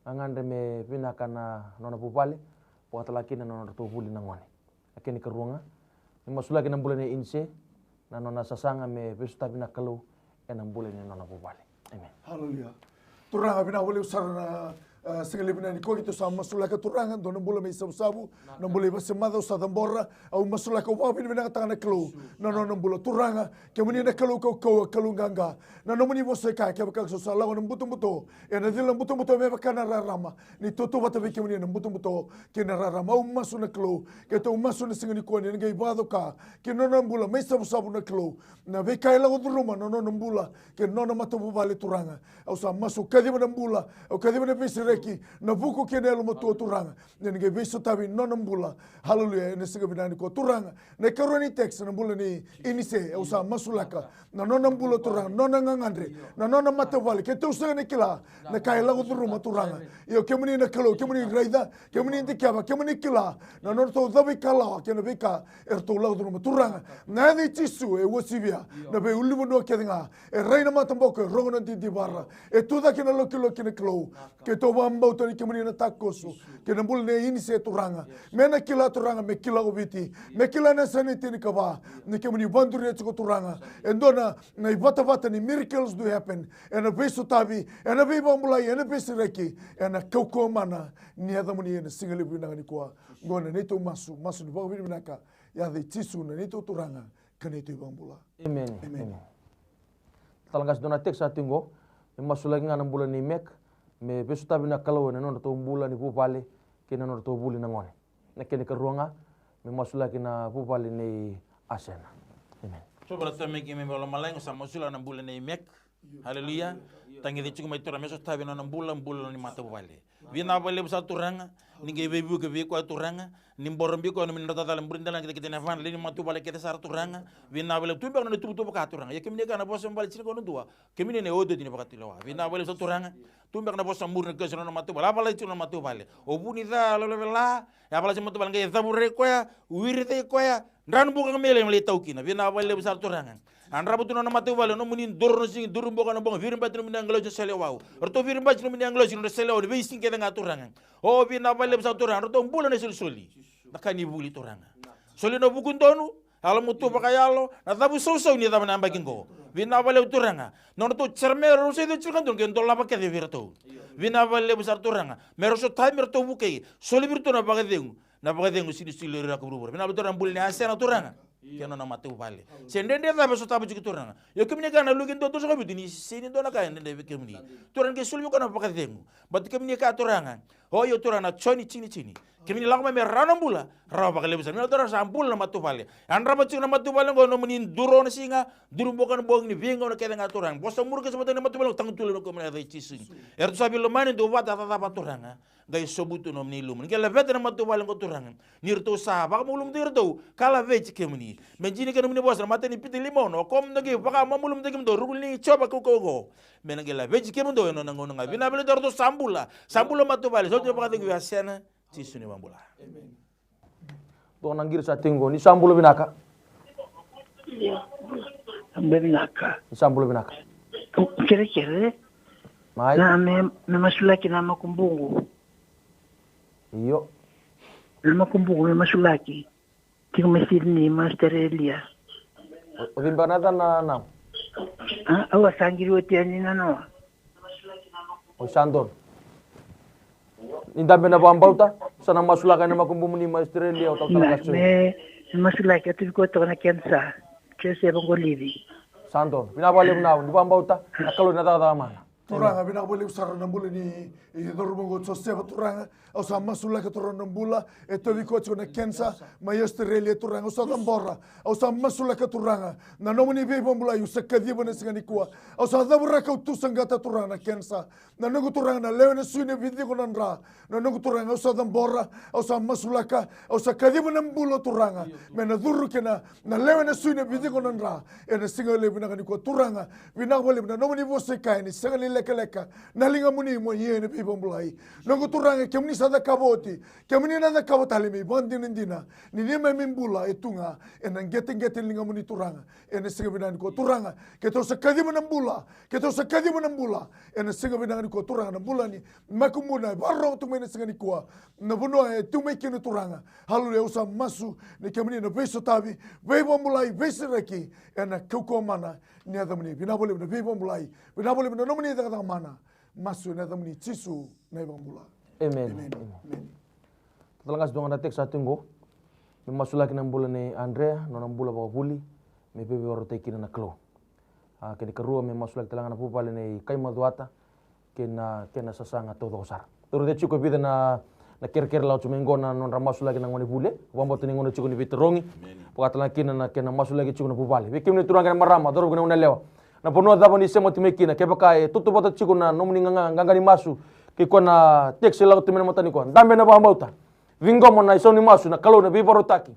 Gagadre me vinaka na nona vuvale, vakatala kina na nodratou vuli na gone. Na kena ikarua ga, me masulaki na bula nei Inise, na nona sasaga me veisotavi na Kalou ena bula ni nona vuvale. Emeni. Haleluya. Turaga, vinaka vakalevu sara na, ah, siga levu na nikua keitou sa masulaka Turaga, dua na bula mai Savusavu, na bula i Vasemaca au sa cabora, au masulaka, au vakavinavinakataka na Kalou na nona bula. Turaga, kemuni na Kalou kaukauwa, Kalou qaqa. Na nomuni vosa e kaya, kevaka au sa lako ena butobuto, ena cila na butobuto me vaka na rarama, ni tautauvata vei kemuni na butobuto kei na rarama. Au masu na Kalou, keitou masu na siga nikua ni na qai vakacoka kina nona bula mai Savusavu na Kalou. Na veika e lako curuma na nona bula kei na nona matavuvale Turaga. Au sa masu, au kaciva na bula, au kaciva na veisereki, na vuku kei na yalomatua Turaga. Ni na qai veisotavi nona bula. Haleluya, ena siga vinaka nikua Turaga. Na ikarua ni text na bula nei Inise, au sa masulaka. Na nona bula Turaga, nona gagadre, na nona matavuvale. Keitou sega ni kila na ka e lako curuma Turaga. Ia kemuni na Kalou, kemuni raica, kemuni dikeva, kemuni kila na nodratou cavuikalawa kei na veika eratou lako curuma Turaga. Na yaca i Jisu e uasivia na veiulunivanua kece ga. E rai na mataboko, e rogo na didivara. E tucake na lokiloki na Kalou. Keitou vakabauta ni kemuni na takoso kei na bula nei Inise Turaga. Me na kila Turaga, me kila ko Viti, me kila na yasana e tinikava. Ni kemuni vakaduria tiko Turaga e dua na, na ivatavata ni miracles do happen. Ena veisotavi, ena veivakabulai, ena veisereki, ena kaukauwa mana ni yacamuni ena siga levu vinaka nikua. Qo na neitou masu, masu ni vakavinavinaka, yaca i Jisu na neitou Turaga ka neitou iVakabula. Emeni. Emeni. Emeni. Tala ga se dua na text sa tiko qo, me masulaki ga na bula nei Mek, me veisotavi na Kalou ena nodratou bula ni vuvale kei na nodratou vuli na gone. Na kena ikarua ga, me masulaki na vuvale nei Asena. Emeni. Sovarata mai kei mai lomalagi, au sa masulaka na bula nei Mek. Haleluya. Tagici tiko mai Turaga me sotavi na nona bula, bula ni matavuvale. Vinaka vakalevu sara Turaga, ni qai veivuke vei koya Turaga, ni boro biu koya na nomuni dra cala, buri dela na kitakita ni yavana, lewe ni matavuvale kece sara Turaga. Vinaka vakalevu, tu beka na nona ituvatuva ka Turaga. Ia kemuni kaya na vosa mai Vale tini ka ono dua, kemuni na iotioti ni vakatulewa. Vinaka vakalevu sara Turaga. Tu beka na vosa muri na kena sara na nona matavuvale, a valagi tiko na nona matavuvale. O vu ni ca, yalo lavelavelave, a valagi matavuvale, qai cavurai koya, wiri cei koya, dranu buka ga me lai, me lai tau kina. Vinaka vakalevu sara Turaga. A drava tu na nona matavuvale, nomuni duru na sigi, duru boka na boga, viribaiti nomuni agilosi ni selewau. Ratou viribaiti nomuni agilosi ni selewau, ni veisiga kece ga Turaga. O vinaka vakalevu sara Turaga, ratou bula na isolisoli. Na ka ni vuli Turaga. Soli na vuku donu, yalomatua vakayalo, na cavusausau ni cava na yabaki qo. Vinaka vakalevu Turaga. Nodratou chairman, rau sa icu tiko donu, ke dolava kece vei iratou. Vinaka vakalevu sara Turaga. Me rau sotavi, me ratou vukei. Soli vei iratou na vakacegu. Na vakacegu sini soli ira ka vuravura. Vinaka vakalevu Turaga, bula ni Asena Turaga. Kei na nona matavuvale. Se dredre cava e sotava tiko Turaga. Io kemuni kaya na Luke dua tolusagavulu ka vitu ni sega ni dua na ka e dredre vei kemuni. Turaga qai soli vei koya na vakacegu. Baleta kemuni kaya Turaga. O io Turaga na Joni tini tini. Kemuni lako mai me rawa na bula, rawa vakalevu sara. Ni na tara sa bula na matavuvale. Yadrava tiko na matavuvale oqo, nomuni duru na siga, duru boka na bogi, ni veigauna kece ga Turaga. Vosa muri ke sa vata na matavuvale oqo, tagotula na kemuni na yaca i Jisu. Eratou sa veilomani, dou vata cacava Turaga. Qai sobu tu nomuni luma. Ni qai laveta na matavuvale oqo Turaga. Ni ratou sa vakamalumalumutaki iratou, ka laveti kemuni. Me dina kei nomuni vosa, na matai ni Pita lima ono, o koya mo dou qai vakamalumalumutaki kemudou, ruku ni Jiova kaukauwa oqo. Me na qai laveti kemudou ena nona gauna ga. Vinaka vakalevu ratou sa bula. Sa bula matavuvale, sa oti na vakacegu vei Yasena. Jisu ni vakabula. Dua na qiri sa tiko, ni sa bula vinaka. Io. Bula vinaka. Ni sa bula vinaka. Kerekere. Mai. Na me, me masulaki na makubuqu. Io. Na makubuqu me masulaki. Tiko mai Sydney, mai Australia. O, o cei beka na yacana, na? A, au a sa qiri oti yani na noa. O sa donu. Ni dabe na vakabauta, sa na masulaka ena makubumuni mai Australia, o talatala. Me, me masulaki, a tuvi koya toka na kenisa. Joseph Qolivi. Sa donu. Vinaka vakalevu na, ni vakabauta, na Kalou na cakacaka mana. Turaga, vinaka vakalevu sara na bula ni, i cauravou oqo Josefa Turaga. Au sa masulaka Turaga na bula, e tovi koya tiko na kenisa, mai Australia Turaga. Au sa cabora, au sa masulaka Turaga. Na nomuni veivakabulai, au sa kaciva na siga nikua. Au sa cavoraka, au tusaqata Turaga na kenisa. Na noqu Turaga na lewe na sui na viciko na dra. Na noqu Turaga au sa cabora, au sa masulaka, au sa kaciva na bula Turaga. Me na curu kina, na lewe na sui na viciko na dra. Ena siga levu vinaka nikua Turaga. Vinaka vakalevu na nomuni vosa e kaya ni sega ni lekaleka na ligamuni mo ia ena veivakabulai. Noqu Turaga kemuni sa cakava oti, kemuni na cakava tale me ivakadinadina. Ni neimami bula e tu ga ena qeteqete ni ligamuni Turaga. Ena siga vinaka nikua Turaga, keitou sa kaciva na bula, keitou sa kaciva na bula. Ena siga vinaka nikua Turaga na bula ni makubuna e vakarorogo tu mai na siga nikua. Na vanua e tu mai kina Turaga. Haleluya, au sa masu ni kemuni na veisotavi, veivakabulai, veisereki. Ena kaukauwa mana ni yacamuni. Vinaka vakalevu na veivakabulai. Vinaka vakalevu na nomuni cakacaka mana. Masu ena yacamuni Jisu na iVakabula. Emeni. Emeni. Emeni. Talatala qase dua ga na text sa tiko qo. Me masulaki na bula nei Andrea, nona bula vakavuli, me veivakarotaki kina na Kalou. A, kena ikarua me masulaki tale ga na vuvale nei Kaimacuata, kei na kena sasaga taucoko sara. Taura tiko e vica na, na kerekere lako tu mai qo na nodra masulaki na gone vuli. Vakabauta ni gauna tiko ni veitarogi. Emeni. Vaka tale ga kina na kena masulaki tiko na vuvale. Vei kemuni turaga kei na marama, cauravou kei na goneyalewa. Na vanua cava ni sema tu mai kina, kevaka e tautauvata tiko na nomuni qaqa, qaqa ni masu, kei koya na text e lako tu mai na mataka nikua. Dabe na vakabauta. Ciqoma na isau ni masu, na Kalou na veivakarautaki.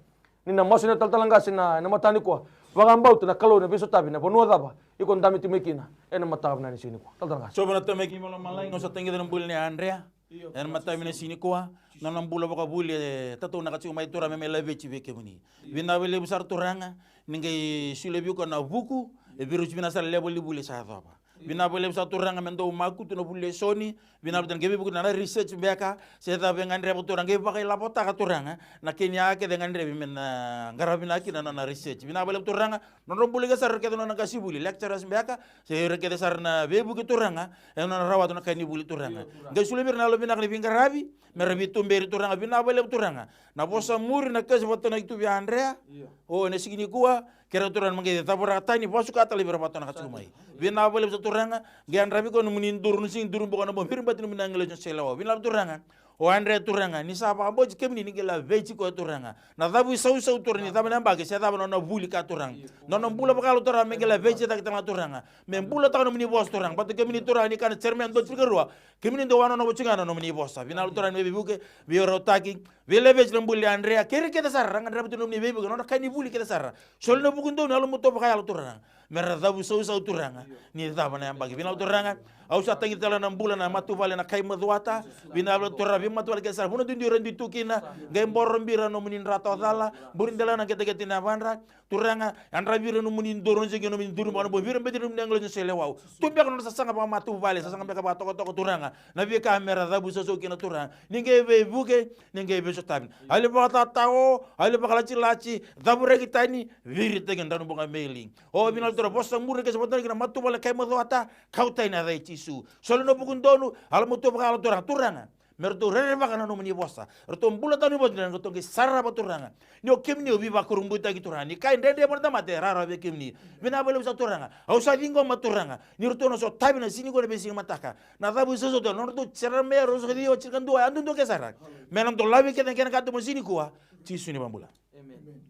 Ni na masu na talatala qase na, na mataka nikua. Vakabauta na Kalou na veisotavi na vanua cava iko dabe tu mai kina. Ena mataka vinaka ni siga nikua. Talatala qase. Jiova na Tamai keimami lomalagi, au sa tagica na bula nei Andrea. Ena mataka vinaka ni siga nikua, na nona bula vakavuli e tataunaka tiko mai Turaga me mai laveti vei kemuni. Vinaka vakalevu sara Turaga, ni qai solia vei koya na vuku, e vei ira tiko vinaka sara na lewe ni vuli sa yacova. Vinaka vakalevu sara Turaga me dau makutu na vuli lesoni, vinaka vakalevu Turaga, qai veivuke na research beka, se cava e gadreva Turaga, qai vakailavotaka Turaga, na kena kece e gadrevi me na qaravi vinaka kina na nona research. Vinaka vakalevu Turaga, nodra bula kece sara kece na nona qasenivuli, lecturers beka, se ira kece sara na veivuke Turaga, e nona rawata na ka ni vuli Turaga. Io, Turaga. Qai solia vei ira na yalo vinaka ni veiqaravi, me ra veituberi Turaga, vinaka vakalevu Turaga. Na vosa muri na kena sa vakatonaki tu vei Andrea. Io. O, ena siga nikua, kerea Turaga me qai cavoraka tani, vakasuka tale vei ira vakatonaka tiko mai. Vinaka vakalevu sara Turaga, qai yadravi koya nomuni duru, na siga ni duru boka na bogi, viri bati nomuni agilosi na seleiwau. Vinaka Turaga. O Andrea Turaga, ni sa vakabauti kemuni ni qai laveti koya Turaga. Na cavu isausau Turaga, ni cava na yabaki, se cava na nona vuli ka Turaga. Nona bula vakayalo Turaga, me qai laveti cake tale ga Turaga. Me bulataka nomuni vosa Turaga. Baleta kemuni Turaga, ni kaya na Jeremaia dua tinikarua. Kemuni dau wanonovo tiko ga na nomuni vosa. Vinaka Turaga me veivuke, veirautaki, veilaveti na bula i Andrea. Kei ira kece sara, ra gadreva tu nomuni veivuke, nodra ka ni vuli kece sara. Soli na vukudonu, yalomatua vakayalo Turaga. Me ra cavu sausau Turaga. Ni cava na yabaki. Vinaka Turaga. Au sa tagica tale na bula na matavuvale na Kaimacuata. Vinaka Turaga, veimatavuvale kece sara. Vanua duidui ra dui tu kina. Qai boro bira nomuni dra tawacala. Buri dela na qeteqete ni yavadra. Turaga, yadravi ira nomuni duru, na siga nomuni duru, boka na bogi, viri bati nomuni agilosi na seleiwau. Tu beka na nodra sasaga vakamatavuvale, sasaga beka vakatokatoka Turaga. Na veika me ra cavu sausau kina Turaga. Ni qai veivuke, ni qai veisotavi. Yali vakatatao, yali vakalatilati, cavuraki tani, viritaki drano boka meli. O vinaka Turaga, vosa muri ke sa vakatonaki na matavuvale Kaimacuata, kau tani ena yaca i Jisu. Soli na vukudonu, yalomatua vakayalo Turaga, Turaga. Me ratou rerevaka na nomuni vosa. Ratou bula tani vosa, ratou qai sarava Turaga. Ni o kemuni o veivakurabuitaki Turaga. Ni ka e dredre vua na tamata e rawarawa vei kemuni. Vinaka vakalevu sara Turaga. Au sa ciqoma Turaga. Ni ratou na sotavi na siga nikua na veisiga mataka. Na cavu sausau tu, nodratou sara me rau sa ciwa, tini ka dua, yadudua ke sara. Me na dolavi kece na kena ka tu mai siga nikua. Jisu ni vakabula. Amen.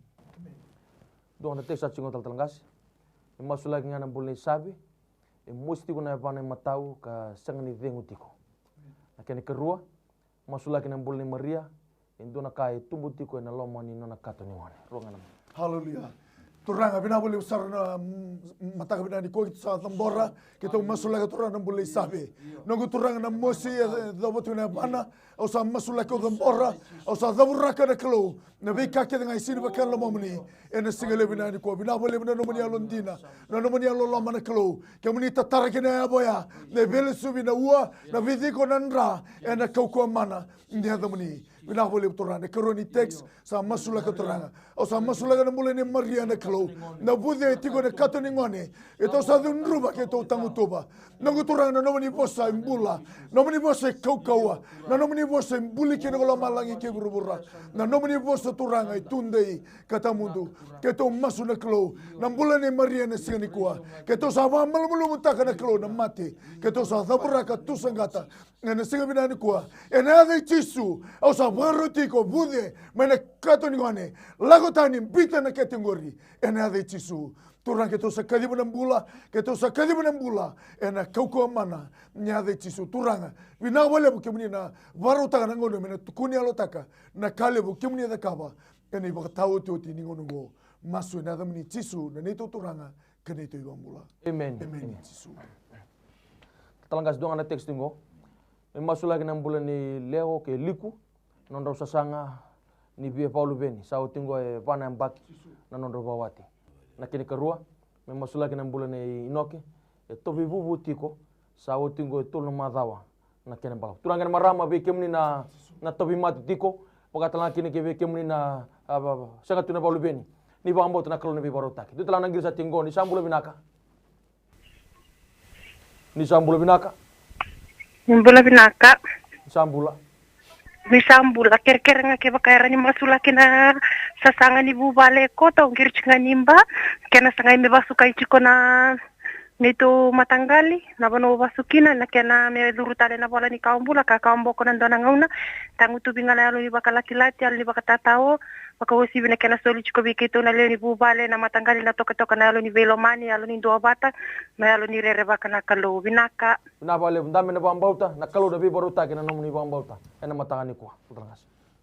Dua na text sa tiko talatala qase. E masulaki ga na bula ni savi. E mosi tiko na yavana imatau ka sega ni cegu tiko. Na kena ikarua, masulaki na bula ni Maria. E dua na ka e tubu tiko ena loma ni nona kato ni gone. Rua ga na. Haleluya. Turaga, vinaka vakalevu sara na, mm, mataka vinaka nikua keitou sa cabora, keitou masulaka Turaga na bula ni savi. Noqu Turaga na mosi e cava tiko na yavana, au sa masulaki, au cabora, au sa cavuraka na Kalou. Na veika kece ga e sega ni vaka na lomamuni. Ena siga levu vinaka nikua. Vinaka vakalevu na nomuni yalodina. Na nomuni yaloloma na Kalou. Kemuni tatara kina yavo ya. Na veilesuvi, na ua, na veiciko, na dra. Ena kaukauwa mana ni yacamuni. Vinaka vakalevu Turaga. Na ikarua ni text, sa masulaka Turaga. Au sa masulaka na bula ni Maria na Kalou. Na vuce e tiko ena kato ni gone. Keitou sa cudruva, keitou tagutuva. Noqu Turaga, na nomuni vosa e bula. Nomuni vosa e kaukauwa. Na nomuni vosa e buli kina ko lomalagi kei vuravura. Na nomuni vosa Turaga e tudei ka tawamudu. Keitou masu na Kalou. Na bula nei Maria ena siga nikua. Keitou sa vakamalumalumutaka na Kalou na mate. Keitou sa cavuraka, tusaqata. Ena siga vinaka nikua. Ena yaca i Jisu. Au sa vakaroti iko vuce mai na kato ni gone. Lako tani, biuta na kete qori. Ena yaca i Jisu. Turaga, keitou sa kaciva na bula, keitou sa kaciva na bula ena kaukauwa mana ni yaca i Jisu. Turaga, vinaka vakalevu kemuni na vakarautaka na gauna me na tukuni yalotaka na ka levu kemuni cakava ena ivakataotioti ni gauna oqo. Masu ena yacamuni Jisu, na neitou Turaga ka neitou iVakabula. Amen. Amen. Amen. Jisu. Talatala qase, dua ga na text qo. Me masulaki na bula ni Leo kei Liku, nodrau sasaga ni via vakaluveni, sa oti qo e va na yabaki na nodrau vakawati. Na kena ikarua, me masulaki na bula nei Inoke, e tauvi vuvu tiko, sa oti qo e tolu na macawa na kena balavu. Turaga kei na marama, vei kemuni na, na tauvimate tiko, vakatalega kina kei vei kemuni na, a, va, va, sega tu na vakaluveni. Ni vakabauta na Kalou na veivakarautaki. Dua tale na qiri sa tiko qo, ni sa bula vinaka. Ni sa bula vinaka. Ni bula vinaka. Ni sa bula. Ni sa bula. Kerekere ga kevaka era ni masulaki na sasaga ni vuvale, ko tau qiri tiko ga ni ba. Kena sagai me vasukai tiko na neitou mataqali, na vanua au vasu kina, na kena me curu tale na vola ni kawa bula, ka kawa boko na dua na gauna. Tagutuvi ga na yalo ni vakalakilati, yalo ni vakatatao, vakauasivi na kena soli tiko vei keitou na lewe ni vuvale, na mataqali, na tokatoka, na yalo ni veilomani, yalo ni duavata, na yalo ni rerevaka na Kalou. Vinaka. Vinaka vakalevu. Da me na vakabauta, na Kalou na veivakarautaki na nomuni vakabauta ena mataka nikua.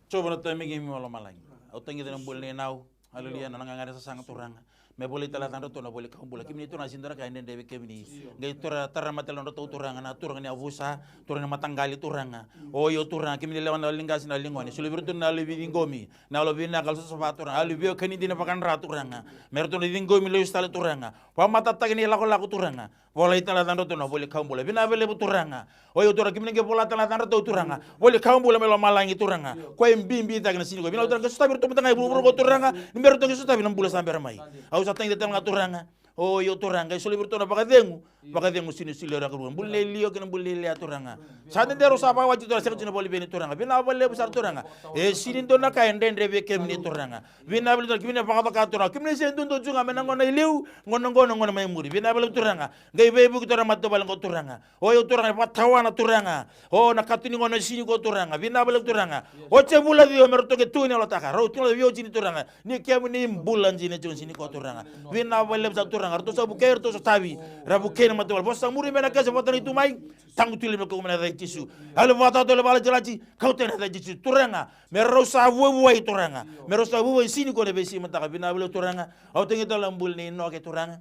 Jiova na Tama i keimami mai lomalagi. Au tagica na bula nei Nau. Aleluya, na nona gagadre sasaga Turaga. Me volai tale na yacadratou na voli kawa bula. Kemuni Turaga, sega ni dua na ka e dredre vei kemuni. Qai Turaga, tara mai tale na nodratou Turaga, na turaga ni yavusa, turaga ni mataqali Turaga. O io Turaga, kemuni lewa na yalo ni qase, na yalo ni gone. Soli vei iratou na yalo ni veiciqomi, na yalo vinaka, yalo savasava Turaga. Yalo ni veiwekani dina vakadra Turaga. Me ratou na ciqomi lesu tale Turaga. Vakamatataki na ilakolako Turaga. Volai tale na yacadratou na voli kawa bula. Vinaka vakalevu Turaga. O io Turaga, kemuni qai vola tale na yacadratou Turaga. Voli kawa bula mai lomalagi Turaga. Koya e bibitaka na siga nikua. Vinaka Turaga, qai sotavi iratou mada ga e vuravura qo Turaga. Ni bera ratou qai sotavi na bula sa bera mai. Au sa tagica tale ga Turaga. O io Turaga, qai soli vei iratou na vakacegu. Vakacegu sega ni solia rawa. Bula nei Lio kei na bula nei Lea Turaga. Sa dede rau sa vakawati Turaga, sega tiko na vakaluveni Turaga. Vinaka vakalevu sara Turaga. E sega ni dua na ka e dredre vei kemuni Turaga. Vinaka vakalevu Turaga, kemuni na vakacakacaka Turaga. Kemuni sega ni duadua tu ga mai na gauna i liu, gauna qo, na gauna mai muri. Vinaka vakalevu Turaga. Qai veivuke Turaga, matavuvale qo Turaga. O io Turaga, vakatawana Turaga. O na kato ni gauna siga qo Turaga. Vinaka vakalevu Turaga. Oti e vula ciwa me ratou qai tukuni yalotaka. Rau tukuna vei oti ni Turaga. Ni kemuni bula dina tiko siga qo Turaga. Vinaka vakalevu sara Turaga. Ratou sa vukei, ratou sa tavi. Ra vukei na matavuvale. Vosa muri me na kese vata ni tu mai. Tagutu li me kauta mai na yaca i Jisu. Yalo vakatawa, yalo vakalatilati. Kauta na yaca i Jisu. Turaga. Me rau sa vuavuai Turaga. Me rau sa vuavuai siga qo na veisiga mataka. Vinaka vakalevu Turaga. Au tagica tale na bula nei Inoke Turaga.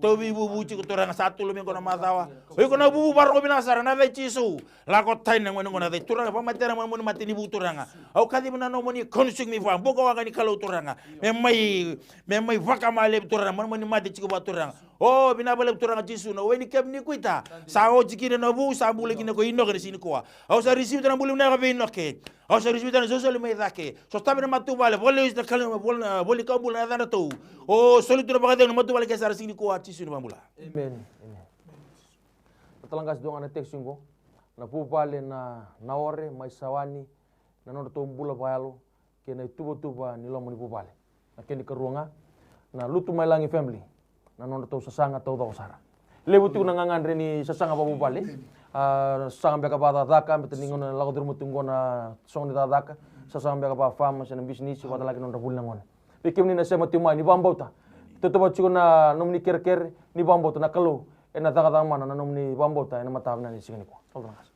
Tauvi vuvu tiko Turaga, sa tolu mai qo na macawa. O iko na vuvu, vakarogo vinaka sara na yaca i Jisu. Lako tani na gone qo na yaca i Turaga, vakamatei ira na nomuni mate ni vu Turaga. Au kaciva na nomuni konisu ni vua, buka waqa ni Kalou Turaga. Me mai, me mai vakamalevi Turaga, na nomuni mate tiko vua Turaga. O, vinaka vakalevu Turaga Jisu, na wai ni keba ni kuita. Sa oti kina na vu, sa bula kina ko Inoke na siga nikua. Au sa risivi tale na bula vinaka vei Inoke. Au sa risivi tale na solisoli mai cake. Sotavi na matavuvale, voli na Kalou, voli na, voli kawa bula na yacadratou. O, soli tu na vakacegu na matavuvale ke sara siga nikua, Jisu ni vakabula. Amen. Amen. Talatala qase, dua ga na text qo. Na vuvale na, na ore mai Sawani, na nodratou bula vakayalo kei na ituvatuva ni loma ni vuvale. Na kena ikarua ga, na Lutu Mai Lagi family, na nodratou sasaga taucoko sara. Levu tiko na gagadre ni sasaga vakavuvale. A, sasaga beka vakacakacaka, beta ni gauna lako curuma tiko qo na sogo ni cakacaka. Sasaga beka vakafama se na bisinisi, vakatalaki na nodra vuli na gone. Vei kemuni na sema tiko mai, ni vakabauta. Tautauvata tiko na nomuni kerekere, ni vakabauta na Kalou ena cakacaka mana na nomuni vakabauta ena mataka vinaka ni siga nikua.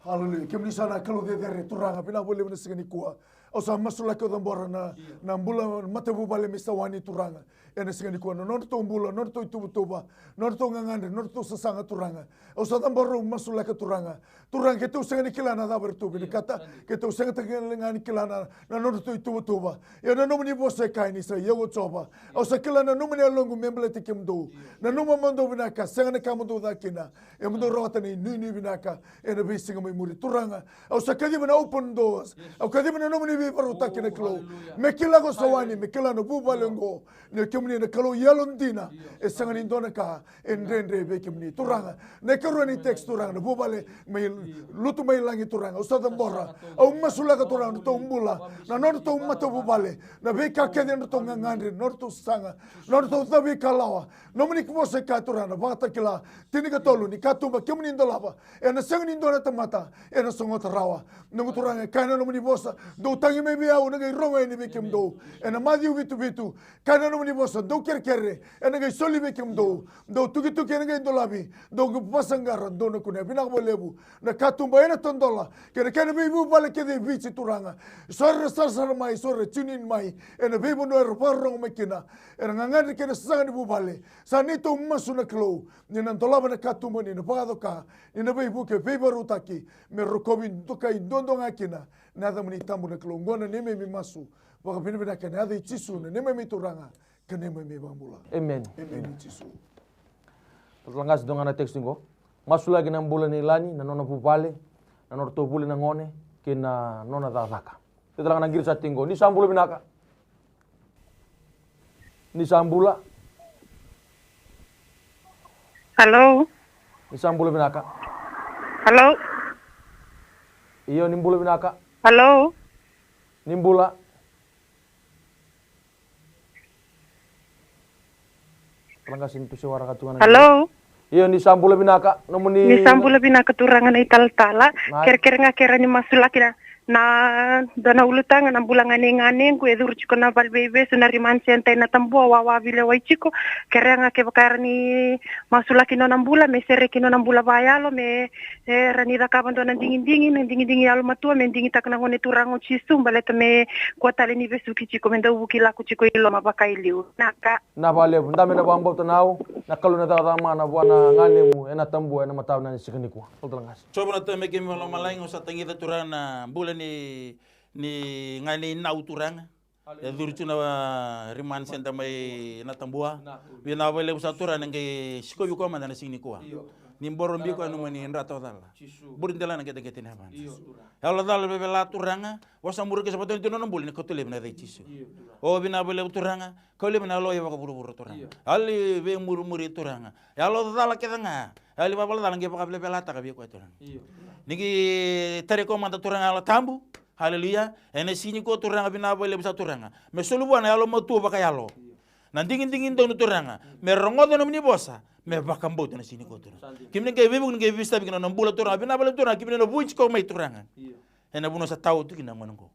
Haleluya. Kemuni sa na Kalou cecere, Turaga, vinaka vakalevu na siga nikua. Au sa masulaki, au cabora na, na bula matavuvale mai Sawani, Turaga. Ena siga nikua, na nodratou bula, nodratou ituvatuva, nodratou gagadre, nodratou sasaga, Turaga. Au sa cabora, au masulaka, Turaga. Turaga, keitou sega ni kila na cava eratou vinakata, keitou sega tale ga ni kila na, na nodratou ituvatuva. Ia na nomuni vosa e kaya ni sa i au o Jiova. Au sa kila na nomuni yaloqu me baleti kemudou. Nanuma mo dou vinaka, sega na ka mo dou ca kina. E mo dou rawata na inuinui vinaka ena veisiga mai muri, Turaga. Au sa kaciva na open doors. Au kaciva na nomuni veivakarautaki, na Kalou. Me kila ko Sawani, me kila na vuvale oqo. Ni o kemuni na Kalou yalodina. E sega ni dua na ka e dredre vei kemuni, Turaga. Na ikarua ni text, Turaga, na vuvale mai Lutu Mai Lagi, Turaga. Au sa cabora, au masulaka, Turaga, nodratou bula, na nodratou matavuvale, na veika kece, nodratou gagadre, nodratou sasaga, nodratou cavuikalawa. Nomuni vosa e kaya, Turaga, na Vakatakila tinikatolu, ni katuba kemuni dolava, ena sega ni dua na tamata ena sogota rawa. Noqu Turaga, e kaya na nomuni vosa, dou tagi mai vei au, au na qai rogo yani vei kemudou. Ena Maciu vitu vitu, kaya na nomuni vosa, dou kerekere, ena qai soli vei kemudou. Dou tukituki, ena qai dolavi. Dou qai vasaqara, dou na kunea. Vinaka vakalevu na katuba ena tadola kei na kena veivuvale kece e Viti, Turaga. So era sarasara mai, so era tune in mai ena veivanua era vakarorogo mai kina, ena gagadre kei na sasaga ni vuvale. Sa neitou masu, na Kalou, ni na dolava na katuba, ni na vakacoka, ni na veivuke, veivakarautaki, me rokovi, dokai duadua ga kina na yacamuni tabu, na Kalou. Oqo na neimami masu vakavinavinaka ena yaca i Jisu, na neimami Turaga ka neimami iVakabula. Amen. Amen, Jisu. Talatala qase, dua ga na text qo. Masulaki na bula nei Lani, na nona vuvale, na nodratou vuli na gone kei na nona cakacaka. Talatala ga na qiri sa tiko qo. Ni sa bula vinaka. Ni sa bula. Hello. Ni sa bula vinaka. Hello. Io, ni bula vinaka. Hello. Ni bula. Talatala qase, ni tu se waraka tu ga na. Hello. Io, ni sa bula vinaka, nomuni. Ni sa bula vinaka, turaga na italatala. Kerekere ga ke rawa ni masulaki na, na dua na ulutaga, na bula ga nei ganequ e curu tiko na vale veivesu na remand centre ena Tabua, wawa vile wai tiko. Kerea ga kevaka e rawa ni masulaki nona bula, me sereki nona bula vakayalo, me, e rawa ni cakava dua na digidigi, na digidigi yalomatua, me digitaka na gone turaga o Jisu, baleta me kua tale ni vesuki tiko, me dau vuki lako tiko i loma vakailiu. Naka. Na vakalevu, da me na vakabauta na au, na Kalou na cakacaka mana vua na ganemu ena Tabua ena mataka ni siga nikua. Talatala qase. Jiova na Tama, kemuni mai lomalagi, au sa tagica turaga na bula ni, ni ganei nau turaga. E curu tu na, a, remand centre mai na Tabua. Vinaka vakalevu sa turaga na qai sikovi koya mada na siga nikua. Ni boro biko ena nomuni dra tawacala. Buri dela na qeteqete ni yavana. Yalo cala vevela turaga. Vosa muri ke sa vata ni tu na nona bula ni kauta laivi na yaca i Jisu. O vinaka vakalevu turaga. Kau levu na yalo e vakavuravura turaga. Yalo ni veimurimuri turaga. Yalo cala kece ga. Yalo ni vakavala cala qai vakavelavelataka vei koya turaga. Ni qai tari koya mada turaga Yalo Tabu. Haleluya. Ena siga nikua turaga vinaka vakalevu sa turaga. Me soli vua na yalomatua vakayalo. Na digidigi donu turaga. Me rogoca nomuni vosa. Me vakabauta na siga nikua turaga. Kemuni qai veivuke ni qai veisotari kina na bula turaga. Vinaka vakalevu turaga. Kemuni na vuici koya mai turaga. Ena vanua sa tau tu kina na gone qo.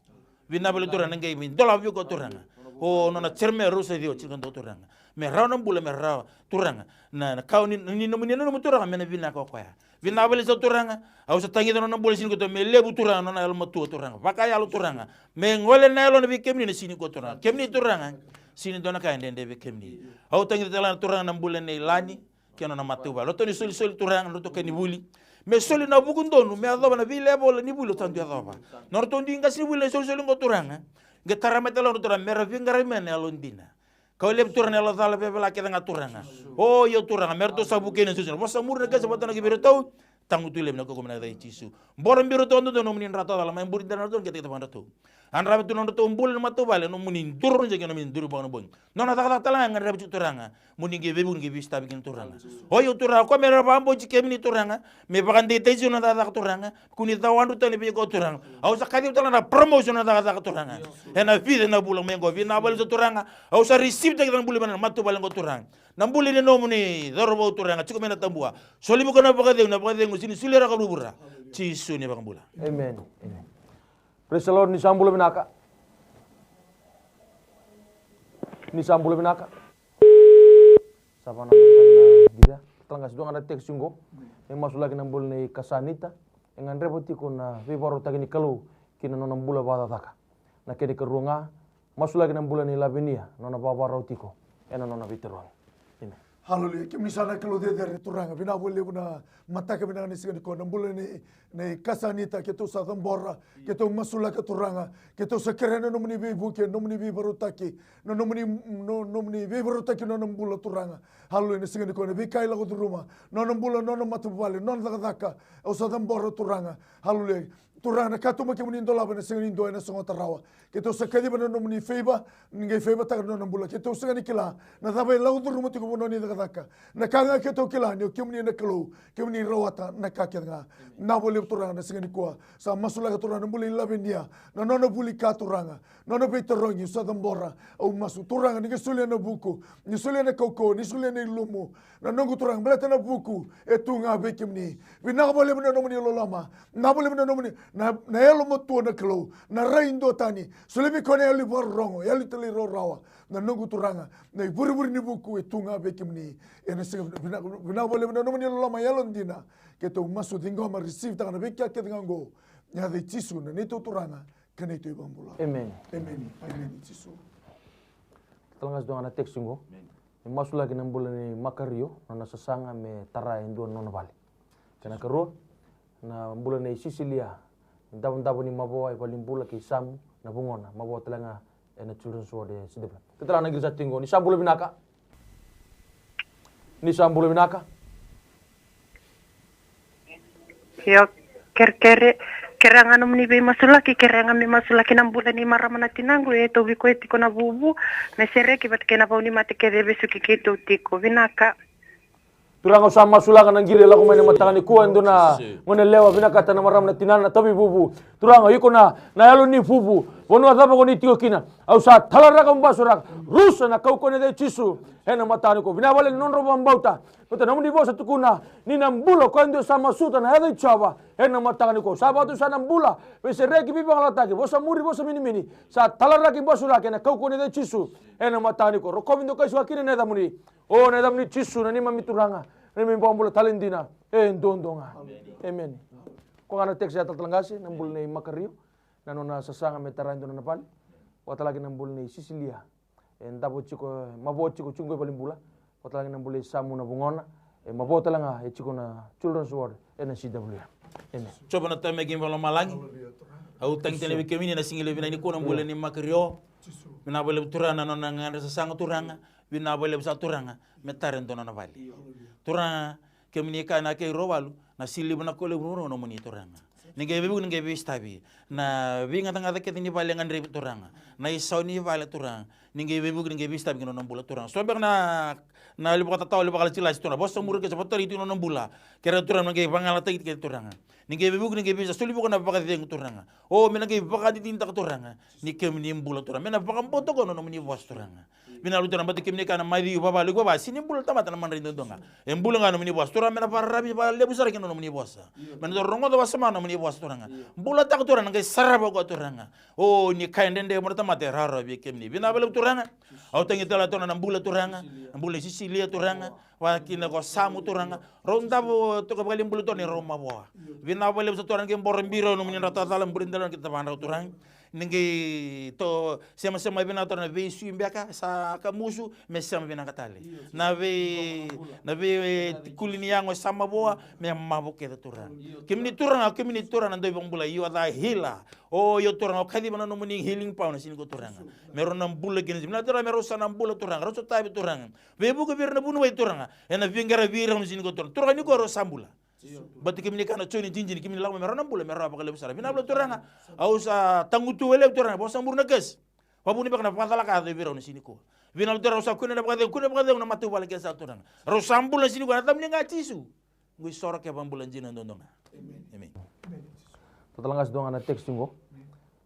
Vinaka vakalevu turaga na qai mai dolava vei koya turaga. O nona chairman rau sa ciwa tiko dua turaga. Me rawa na bula, me rawa turaga. Na, na ka ni, ni nomuni nanuma turaga me na vinaka o koya. Vinaka vakalevu sa turaga. Au sa tagica nona bula siga nikua me levu turaga nona yalomatua turaga. Vakayalo turaga. Me gole na yalona vei kemuni na siga nikua turaga. Kemuni turaga. Sega ni dua na ka e dredre vei kemuni. Au tagica tale ga turaga na bula nei Lani. Kei na nona matavuvale. Ratou ni solisoli turaga na ratou kai ni vuli. Me soli na vuku donu, me yacova na veilevel ni vuli o sa dui yacova. Na ratou dui qase ni vuli na isolisoli qo turaga. Qai tara mai tale na turaga, me ra veiqaravi mai na yalo dina. Kau levu turaga na yalo cala vevela kece ga turaga. O io turaga, me ratou sa vukei na isolisoli. Vosa muri na kese vata na ki vei ratou. Tagutu levu na kaukaua mai na yaca i Jisu. Boro biro ratou dodonu nomuni dra tawacala, mai buri dela na ratou, qai teketa vakadratou. Yadrava tu na nodratou bula na matavuvale, nomuni duru jeki, nomuni duru vaka na bogi. Nona cakacaka tale ga e gadreva tiko Turaga. Mo ni qai veivuke, ni qai veisotari kina Turaga. O io Turaga, o koya me ra vakabauti kemuni Turaga. Me vakadeitaki tiko na cakacaka Turaga. Kua ni cawadru tani vei koya Turaga. Au sa kaciva tale na promotion na cakacaka Turaga. Ena vica na vula mai qo, vinaka vakalevu Turaga. Au sa receive taki na bula mai na matavuvale qo Turaga. Na bula ni nomuni cauravou Turaga, tiko mai na tabua. Soli vei koya na vakacegu, na vakacegu sega ni solia rawa ko vuravura. Jisu na iVakabula. Amen. Amen. Praise the Lord, ni sa bula vinaka. Ni sa bula vinaka. Sa vana na qira. Tale ga se dua ga na text qo. E masulaki na bula nei Kasanita. E gadreva tiko na veivakarautaki ni Kalou ki na nona bula vakacakacaka. Na kena ikarua ga, masulaki na bula nei Lavinia, nona vakavakarau tiko ena nona veitarogi. Amen. Hallelujah. Kemuni sa na Kalou cecere Turaga. Vinaka vakalevu na mataka vinaka ni siga nikua. Na bula nei, nei Kasanita, keitou sa cabora, keitou masulaka Turaga. Keitou sa kerea na nomuni veivuke, nomuni veivakarautaki, na nomuni, no, nomuni veivakarautaki na nona bula Turaga. Hallelujah. Na siga nikua, na veika e lako curuma, nona bula, nona matavuvale, nona cakacaka. Au sa cabora Turaga. Hallelujah. Turaga, na katuba kemuni dolava ena sega ni dua ena sogota rawa. Keitou sa kaciva na nomuni favor, ni qai favour-taka na nona bula. Keitou sega ni kila na cava e lau curuma tiko vanua ni cakacaka. Na ka ga keitou kila ni o kemuni na Kalou, kemuni rawata na ka kece ga. Vinaka vakalevu Turaga na siga nikua. Sa masulaka Turaga na bula i Lavinia, na nona vuli ka Turaga. Nona veitarogi, au sa cabora, au masu Turaga, ni qai solia na vuku, ni solia na kaukauwa, ni solia na ilumu. Na noqu Turaga, baleta na vuku e tu ga vei kemuni. Vinaka vakalevu na nomuni loloma. Vinaka vakalevu na nomuni, na, na yalomatua na Kalou, na rai duatani. Solia vei koya na yalo ni vakarorogo, yalo ni talairawarawa. Na noqu Turaga, na ivurevure ni vuku e tu ga vei kemuni. Ena siga vinaka, vinaka vakalevu na nomuni loloma yalodina. Keitou masu, ciqoma, receive-taka na veika kece ga oqo. Ena yaca i Jisu na neitou Turaga kei na neitou iVakabula. Amen. Amen. Amen. Jisu. Tale ga se dua ga na text qo. Me masulaki na bula nei Makario, nona sasaga me tara e dua na nona vale. Kena ikarua, na bula nei Sisilia, davodavo ni mavoa e valenibula kei Samu na vugona, mavoa tale ga ena Children's Ward e Sidabla. Kei tale ga na qiri sa tiko qo, ni sa bula vinaka. Ni sa bula vinaka. Io, kerekere, kerea ga nomuni veimasulaki, kerea ga me masulaki na bula ni marama na tinaqu, e tauvi koya tiko na vuvu, me sereki vata kei na vau ni mate kece e vesuki keitou tiko. Vinaka. Turaga, au sa masulaka na qiri e lako mai na mataka nikua, e dua na gone yalewa vinakata na marama na tinana, tauvi vuvu. Turaga, iko na, na yalo ni vuvu, vanua cava ko ni tiko kina, au sa talaraka, basuraka, rusa na kaukauwa ni yaca i Jisu ena mataka nikua. Vinaka vakalevu na nodrau vakabauta. Baleta nomuni vosa tukuna ni na bula o koya e dua sa masuta na yaca i Jiova ena mataka nikua. Sa vakatusa na bula, veisereki, veivagalalataki, vosa muri, vosa minimini, sa talaraki, basuraki ena kaukauwa ni yaca i Jisu ena mataka nikua. Rokovi, dokai, suka kina na yacamuni. O, na yacamuni Jisu, na neimami Turaga, na neimami iVakabula tale dina e duadua ga. Emeni. Ko ga na text ya, talatala qase, na bula nei Makario, na nona sasaga me tara e dua na nona vale. Vakatalaki na bula nei Sisilia, e davo tiko, mavoa tiko, tiko qo e valenibula. Vakatalaki na bula i Samu na vugona, e mavoa tale ga e tiko na Children's Ward ena C W. Emeni. Jiova na Tamai keimami vakalomalagi, au tagi tale vei kemuni na siga levu vinaka nikua na bula nei Makario. Vinaka vakalevu Turaga na nona gagadre sasaga Turaga. Vinaka vakalevu sara Turaga me tara e dua na nona vale. Turaga, kemuni kaya na K R O walu, na siliva, na koula, vuravura na nomuni Turaga. Ni qai veivuke, ni qai veisotavi na veigatagaca kece ni vale e gadrevi Turaga. Na isau ni vale Turaga, ni qai veivuke, ni qai veisotavi ki na nona bula Turaga. So beka na, na levu vakatatawa, levu vakalasilasi Turaga, vosa muri kece, sa vakatari tiko na nona bula. Kerea Turaga me qai vagalalataki kece Turaga. Ni qai veivuke, ni qai veisotavi, soli vei koya na vakacegu Turaga. O, me na qai vakadinadinataka Turaga ni kemuni bula Turaga. Me na vakabauta o koya na nomuni vosa Turaga. Vinaka vakalevu Turaga, baleta kemuni kaya na Maciu vava, lako vava, sega ni bula na tamata ena madrai duadua ga. E bula ga na nomuni vosa Turaga, me na vakararavi vakalevu sara kina na nomuni vosa. Me na dau rogoca vakasama na nomuni vosa Turaga. Bulataka Turaga, na qai sarava o koya Turaga. O, ni ka e dredre vua na tamata e rawarawa vei kemuni. Vinaka vakalevu Turaga. Au tagi tale Turaga na bula Turaga, na bula i Sisilia Turaga, vaka kina ko Samu Turaga. Rau davo toka vakalevu bula Turaga ni rau mavoa. Vinaka vakalevu sara Turaga, ni qai boro biro nomuni drau tacala, bure dela na kei tavadrau Turaga. Ni qai to semasema vinaka Turaga na veisui beka sa kamusu, me sema vinaka tale. Na vei, na vei, e, kuli ni yago sa mavoa, me mavo kece Turaga. Kemuni Turaga, kemuni Turaga na dau vakabula, you are the healer. O, io Turaga, au kaciva na nomuni healing power na siga nikua Turaga. Me rau na bula kina, vinaka Turaga, me rau sa na bula Turaga, rau sa tavi Turaga. Veivuke vei ira na vuniwai Turaga, ena veiqaravi ira na siga nikua Turaga. Turaga nikua rau sa bula. Baleta kemuni kaya na Joni, Jinijini, kemuni lako mai me rau na bula, me rau vakalevu sara. Vinaka vakalevu Turaga. Au sa tagutu vakalevu Turaga, vosa buru na qase. Vakavuna beka na vakacalaka yaco vei rau na siga nikua. Vinaka vakalevu Turaga, au sa kune na vakacegu, kune na vakacegu na matavuvale kece sara Turaga. Rau sa bula na siga nikua, na yacamuni ga Jisu. Qo isoro kei na vakabula dina duadua ga. Emeni. Tatala ga se dua ga na text qo.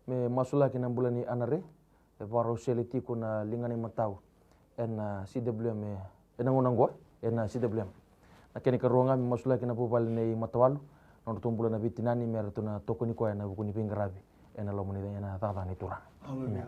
Me masulaki na bula ni Anare, e vakarau sele tiko na ligana imatau ena C W M, e, ena gauna qo, ena C W M. Na kena ikarua ga me masulaki na vuvale nei Matawalu, na nodratou bula na veitinani me ratou na tokoni koya ena vuku ni veiqaravi ena loma ni, ena cakacaka ni Turaga. Haleluya.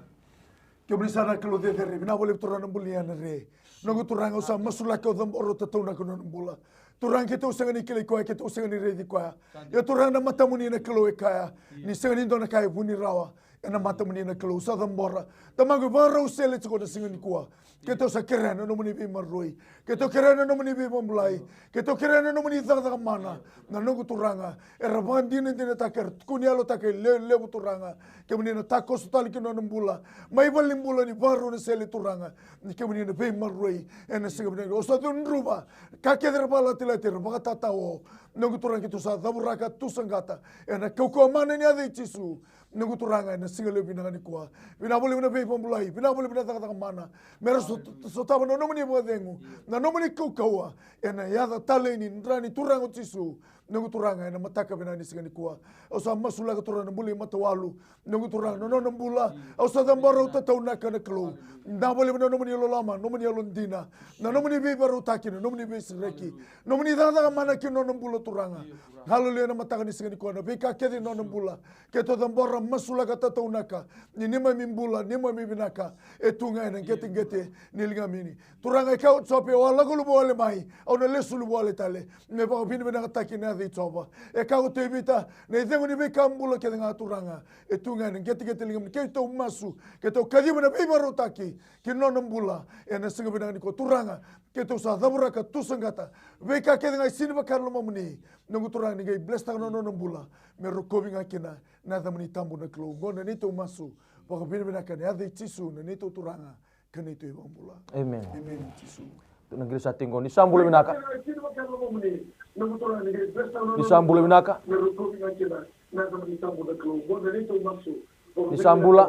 Kemuni sara na Kalou cecere, vinaka vakalevu Turaga na bula ni Anare. Noqu Turaga, au sa masulaki, au cabora, au tataunaka na nona bula. Turaga, keitou sega ni kilai koya, keitou sega ni raici koya. Ia Turaga, na matamuni na Kalou e kaya ni sega ni dua na ka e vuni rawa ena matamuni na Kalou. Sa cabora. Tamaqu, e vakarau sele tiko na siga nikua. Keitou sa kerea na nomuni veimaroroi. Keitou kerea na nomuni veivakabulai. Keitou kerea na nomuni cakacaka mana. Na noqu Turaga, era vakadinadinataka, era tukuni yalotaka e le-, levu Turaga. Kemuni na takoso tale ki na nona bula mai valenibula ni vakarau na sele Turaga. Ni kemuni na veimaroroi ena siga vinaka. Au sa cudruva ka kece era vakalatilati, era vakatatao. Noqu Turaga, keitou sa cavuraka, tusaqata ena kaukauwa mana ni yaca i Jisu. Noqu Turaga, ena siga levu vinaka nikua, vinaka vakalevu na veivakabulai, vinaka vakalevu na cakacaka mana. Me ra sot-, sotava na nomuni vakacegu, na nomuni kaukauwa, ena yaca talei ni dra ni Turaga o Jisu. Noqu Turaga, ena mataka vinaka ni siga nikua, au sa masulaka Turaga na bula i Matawalu. Noqu Turaga, na nona bula, au sa cabora, au tataunaka na Kalou. Vinaka vakalevu na nomuni loloma, nomuni yalodina, na nomuni veivakarautaki, na nomuni veisereki, nomuni cakacaka mana ki na nona bula Turaga. Haleluya, ena mataka ni siga nikua, na veika kece ni nona bula. Keitou cabora, masulaka, tataunaka ni neimami bula, neimami vinaka e tu ga ena qeteqete ni ligamuni. Turaga, e kaya o Jope, au a lako luvawale mai, au na lesu luvawale tale, me vakavinavinakataki na yaca i Jiova. E kaya o Tevita, na icegu ni veika bula kece ga Turaga e tu ga ena qeteqete ni ligamuni. Keitou masu, keitou kaciva na veivakarautaki ki na nona bula ena siga vinaka nikua Turaga. Keitou sa cavuraka, tusaqata veika kece ga e sega ni vaka na lomamuni. Noqu Turaga, ni qai blesstaka na nona bula, me rokovi ga kina na yacamuni tabu na Kalou. Oqo na neitou masu vakavinavinaka ena yaca i Jisu, na neitou Turaga ka neitou iVakabula. Emeni. Emeni Jisu. Tou na qiri sa tiko qo, ni sa bula vinaka. Ni sa bula vinaka. Ni sa bula.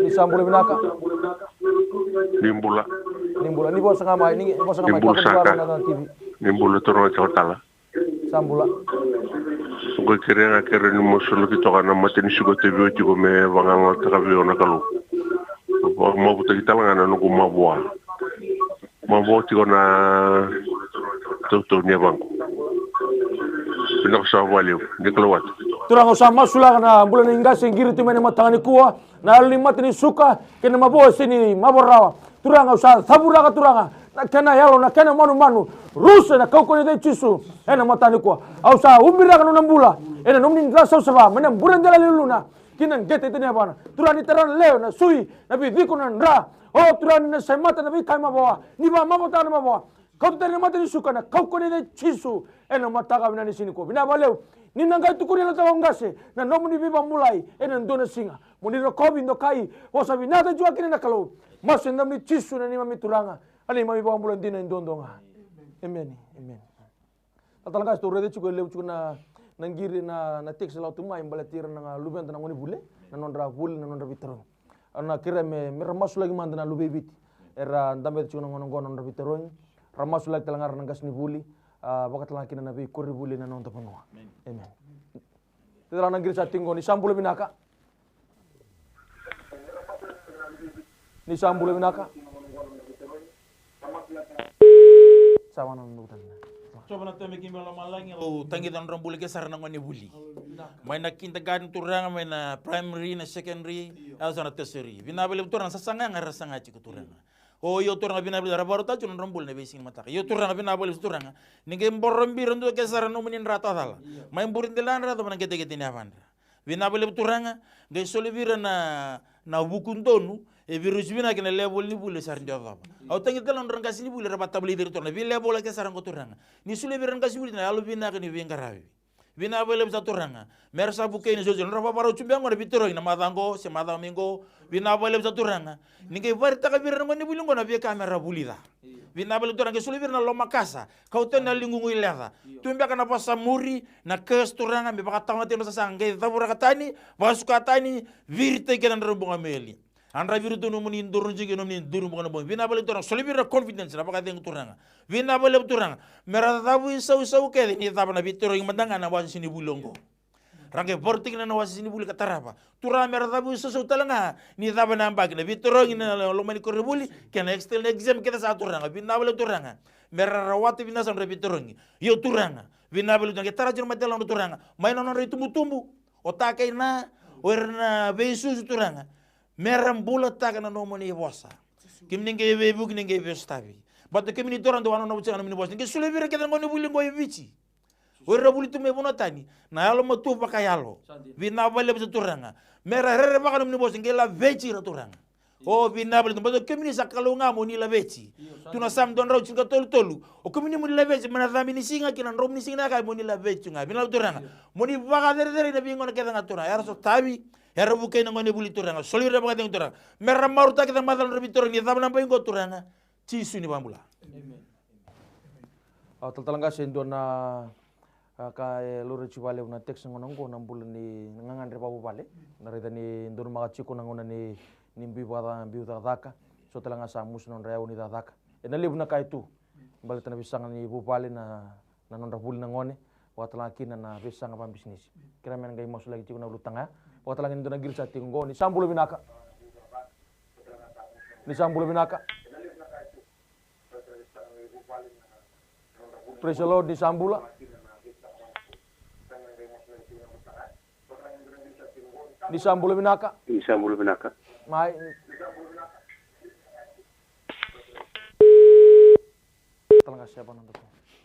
Ni sa bula vinaka. Ni bula. Ni bula. Ni vosa ga mai, ni vosa ga mai. Ni bula saka. Ni bula turaga Tevita. Sa bula. Qo kerea ga, kerea ni mo soloki toka na matanisuka tauvi au tiko me vagalalataka vei au na Kalou. Vakamavutaki tale ga na noqu mavoa. Mavoa tiko na tautau ni yavaqu. Vinaka saka vakalevu, ni Kalou vata. Turaga, au sa masulaka na bula ni qase qiri tu mai na mataka nikua, na yalo ni matanisuka kei na mavoa e sega ni mavoa rawa. Turaga, au sa cavuraka Turaga na kena yalo, na kena manumanu, rusa ena kaukauwa ni yaca i Jisu ena mataka nikua. Au sa ubiraka na nona bula ena nomuni dra savasava mai na bure dela ni uluna ki na qeteqete ni yavana. Turaga, ni tara na lewe, na sui, na viciko, na dra. O Turaga, ni na semata na veika e mavoa, ni vakamavoataka na mavoa. Kauta tani na matanisuka, na kaukauwa ni yaca i Jisu ena mataka vinaka ni siga nikua. Vinaka vakalevu. Ni na qai tukuni na tau qase na nomuni veivakabulai ena dua na siga. Mo ni rokovi, dokai, vosa vinaka tiko kina na Kalou. Masu ena yacamuni Jisu na neimami Turaga, a neimami iVakabula dina e duadua ga. Emeni. Emeni. Talatala qase, tou raica tiko e levu tiko na, na qiri, na, na text e lako tu mai baleti ira na luveda na gonevuli, na nodra vuli, na nodra veitarogi. Au na kerea me, me ra masulaki mada na luve i Viti era dabe tiko na gauna oqo na nodra veitarogi. Ra masulaki tale ga na qasenivuli, a, vakatale ga kina na veikoronivuli ena noda vanua. Emeni. Tale ga na qiri sa tiko qo, ni sa bula vinaka. Ni sa bula vinaka. Sa vaka na noqu tale. Jiova na Tamai keimami mai lomalagi, au tagica na nodra bula kece sara na gonevuli. Mai na kindergarten Turaga, mai na primary, na secondary, io, sa na tertiary. Vinaka vakalevu Turaga, sasaga ga era saga tiko Turaga. O io Turaga, vinaka vakalevu, era vakarautaka tiko na nodra bula na veisiga ni mataka. Io Turaga, vinaka vakalevu Turaga. Ni qai borobi ira dua kece sara na nomuni dra tacala. Io. Mai bure dela na dra, yacova na qeteqete ni yavadra. Vinaka vakalevu Turaga, qai soli vei ira na, na vuku donu, e veirausi vinaka kina level ni vuli sa ra dau yacova. Au tagica tale na nodra qasenivuli era vakatavulici ira Turaga, na veilevel kece sara qo Turaga. Ni solia vei ira na qasenivuli na yalo vinaka ni veiqaravi. Vinaka vakalevu sa Turaga. Mera sa vukei na solisoli, nodra vavarau tu beka qo na veitarogi na macawa qo se macawa mai qo. Vinaka vakalevu sa Turaga. Ni qai vakaraitaka vei ira na gonevuli qo na veika mera vulica. Vinaka vakalevu Turaga, qai soli vei ira na lomakasa, kau tani na liququ i leca. Tu beka na vasamuri, na curse Turaga, me vakatawa tani na sasaga, qai cavuraka tani, vakasuka tani, viritaki kece na drau buka mai yali. A dra vei iratou nomuni duru jiki, nomuni duru buka na bogi. Vinaka vakalevu Turaga, soli vei ira na confidence, na vakacegu Turaga. Vinaka vakalevu Turaga, mera cavu isausau kece ni cava na veitarogi mada ga na wase ni vuli oqo. Ra qai varautaki na wase ni vuli ka tarava. Turaga mera cavu isausau tale ga ni cava na yabaki na veitarogi na loma ni koronivuli kei na external exam kece sa Turaga. Vinaka vakalevu Turaga, mera rawata vinaka sa nodra veitarogi. Io Turaga, vinaka vakalevu Turaga, qai tara tiko na mata ni yalodra Turaga mai na nodra itubutubu, o ta kei na, o ira na veisusu Turaga. Mera bulataka na nomuni vosa. Kemuni qai veivuke, ni qai veisotavi. Baleta kemuni Turaga dau a nona vucega na nomuni vosa. Ni qai soli vei ira kece na gonevuli qo e Viti. O ira vuli tu mai vanua tani, na yalomatua vakayalo. Vinaka vakalevu sa Turaga. Mera rerevaka na nomuni vosa, qai laveti ira Turaga. O vinaka vakalevu, baleta kemuni sa Kalou ga mo ni laveti. Tu na Same dua na drau tinikatolu tolu. O kemuni mo ni laveti mai na cabe ni siga ki na dromu ni siga na yakavi, mo ni laveti tu ga. Vinaka vakalevu Turaga. Mo ni vakacerecerei na veigauna kece ga Turaga. Era sotavi, era vukei na gonevuli Turaga. Soli ira vakacegu Turaga. Mera marautaka kece na macala nodra veitarogi ni cava na yabaki qo Turaga. Jisu ni vakabula. Amen. A, talatala qase, e dua na, a, ka e laurai tiko vakalevu na text gona oqo, na bula ni gagadre vakavuvale. Na raica ni donumaka tiko na gauna ni, ni biu vakaca-, biu cakacaka. So tale ga sa musu na nodra yau ni cakacaka. E na levu na ka e tu. Baleta na veisaga ni vuvale, na, na nodra vuli na gone. Vakatalega kina na veisaga vakabisinisi. Kerea me na qai masulaki tiko na ulutaga ya. Vakatalega ni dua na qiri sa tiko oqo, ni sa bula vinaka. Ni sa bula vinaka. Praise the Lord, ni sa bula. Ni sa bula vinaka. Ni sa bula vinaka. Mai. Talatala qase, e va na dako.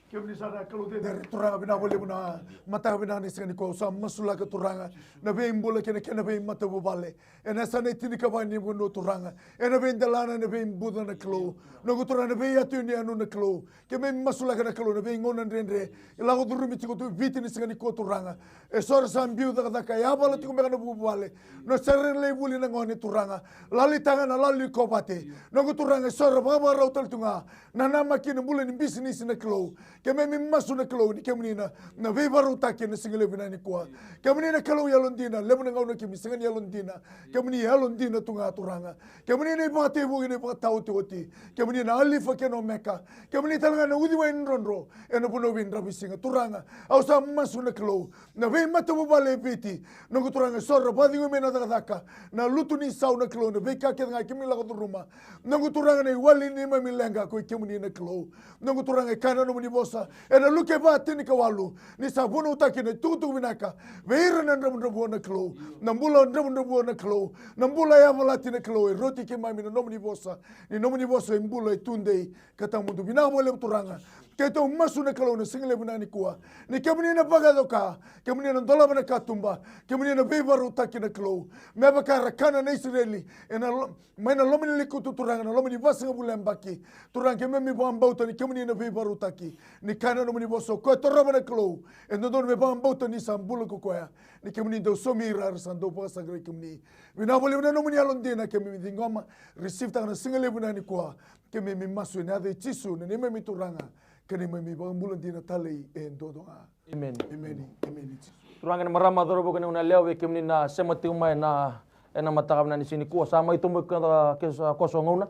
Kemuni sara na Kalou cecere, Turaga vinaka vakalevu na mataka vinaka ni siga nikua, au sa masulaka Turaga na veibula kei na kena veimatavuvale. Ena yasana e tinikava ni vanua Turaga. Ena veidelana, ena veibuca na Kalou. Noqu Turaga na veiyatu ni yanu na Kalou. Keimami masulaka na Kalou na veigauna dredre. E lako curumi tiko tu Viti ni siga nikua Turaga. E so era sa biu cakacaka, e yavala tiko beka na vuvale. No sere lai vuli na gone Turaga. Lali taga na lali kovate. Noqu Turaga e so era vakavakarau tale tu ga. Na namaki na bula ni bisinisi na Kalou. Keimami masu na Kalou ni kemuni na, na veivakarautaki ena siga levu vinaka nikua. Kemuni na Kalou yalodina, levu na gauna keimami sega ni yalodina. Kemuni yalodina tu ga Turaga. Kemuni na ivakatekivu kei na ivakataotioti. Kemuni na Alifa kei na Omeka. Kemuni tale ga na uciwai drodro ena vanua veidravuisiga Turaga. Au sa masu na Kalou. Na veimatavuvale e Viti. Noqu Turaga e so era vakacegui mai na cakacaka. Na lutu ni sau na Kalou, na veika kece ga keimami lako curuma. Noqu Turaga na iwali ni neimami leqa ko i kemuni na Kalou. Noqu Turaga e kaya na nomuni vosa. Ena Luke va tinikawalu. Ni sa vunautaki na itukutuku vinaka. Vei ira na dravudravua na Kalou. Na bula dravudravua na Kalou. Na bula yavalati na Kalou. E roti keimami na nomuni vosa. Ni nomuni vosa e bula e tudei. Ka tawamudu vinaka vakalevu Turaga. Keitou masu na Kalou na siga levu vinaka nikua. Ni kemuni na vakayaco ka. Kemuni na dolava na katuba. Kemuni na veivakarautaki na Kalou. Me vaka era kana na Isireli. Ena lo-, mai na loma ni lekutu Turaga, na loma ni vasagavulu na yabaki. Turaga keimami vakabauta ni kemuni na veivakarautaki. Ni kaya na nomuni vosa o koya e torova na Kalou. E dodonu me vakabauta ni sa bula ko koya. Ni kemuni dau saumi ira era sa dau vakasaqarai kemuni. Vinaka vakalevu na nomuni yalodina keimami ciqoma. Receive taka na siga levu vinaka nikua. Keimami masu ena yaca i Jisu na neimami Turaga. Ka neimami vakabula dina talei e duadua ga. Emeni. Emeni. Emeni. Turaga kei na marama, cauravou kei na goneyalewa, vei kemuni na sema tiko mai na, ena mataka vinaka ni siga nikua. Sa mai tobo ka, ke sa koso gauna.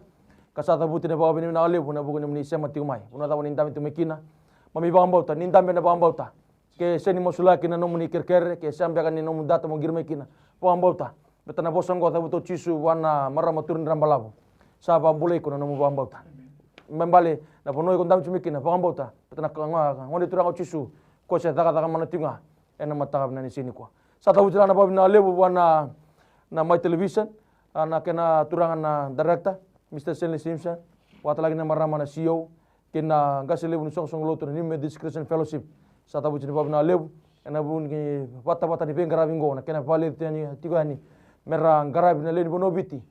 Ka sa cavuti na vakavinavinaka levu ena vuku ni nomuni sema tiko mai. Vanua cava ni dabe tiko mai kina. Mami vakabauta, ni dabe ena vakabauta. Ke sega ni masulaki na nomuni kerekere, ke sega beka ni nomu data mo qiri mai kina. Vakabauta. Baleta na vosa oqo, cavuta o Jisu vua na marama turi dra balavu. Sa vakabulai iko na nomu vakabauta. Me bale na vanua iko dabe tiko mai kina, vakabauta. Baleta na ka-, ga-, gone turaga o Jisu, ko se cakacaka mana tiko ga ena mataka vinaka ni siga nikua. Sa cavuti tale ga na vakavinavinaka levu vua na, na Mai Television, a, na kena turaga na director, Mister Stanley Simpson, vakatalaki na marama na C E O, kei na qase levu ni soqosoqo lotu na New Methodist Christian Fellowship. Sa cavuti ni vakavinavinaka levu ena vuku ni vatavata ni veiqaravi oqo, na kena vakaleci tiko yani, tiko yani me ra qaravi na lewe ni vanua o Viti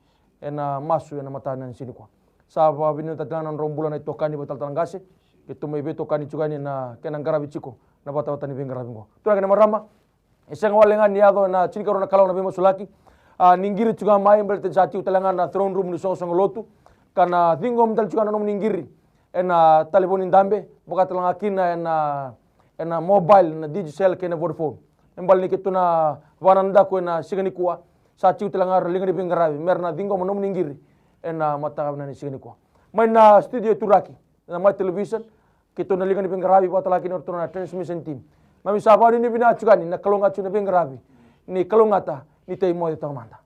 ena masu ena mataka ni siga nikua. Sa vakavinavinakataki tale ga na nodrau bula na itokani vakaitalatala qase, keitou mai veitokani tiko yani ena kena qaravi tiko na vatavata ni veiqaravi qo. Turaga kei na marama, e sega wale ga ni yaco ena tinikarua na kaloko na veimasulaki. A, ni qiri tu ga mai baleta ni sa tiko tale ga na throne room ni soqosoqo lotu, ka na ciqomi tale tu ga na nomuni qiri ena talevoni dabe, vaka tale ga kina ena, ena mobile, na Digicel kei na Vodafone. Me baleta ni keitou na vakanadaku ena siga nikua, sa tiko tale ga na liga ni veiqaravi me ra na ciqoma nomuni qiri ena mataka vinaka ni siga nikua. Mai na studio e Turaki, na Mai Television, keitou na liga ni veiqaravi vaka tale ga kina o iratou na transmission team. Keimami sa vakanuinui vinaka tu ga ni na kalougata tu na veiqaravi ni kalougata ni tei moce toka mada.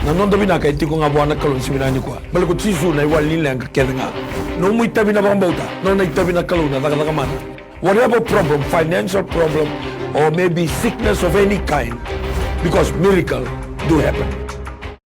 Na noda vinaka e tiko ga vua na Kalou ni siga vinaka nikua. Baleta ko Jisu na iwali ni leqa kece ga. Nomu itavi na vakabauta, nona itavi na Kalou na cakacaka mana. Whatever problem, financial problem, or maybe sickness of any kind, because miracle do happen.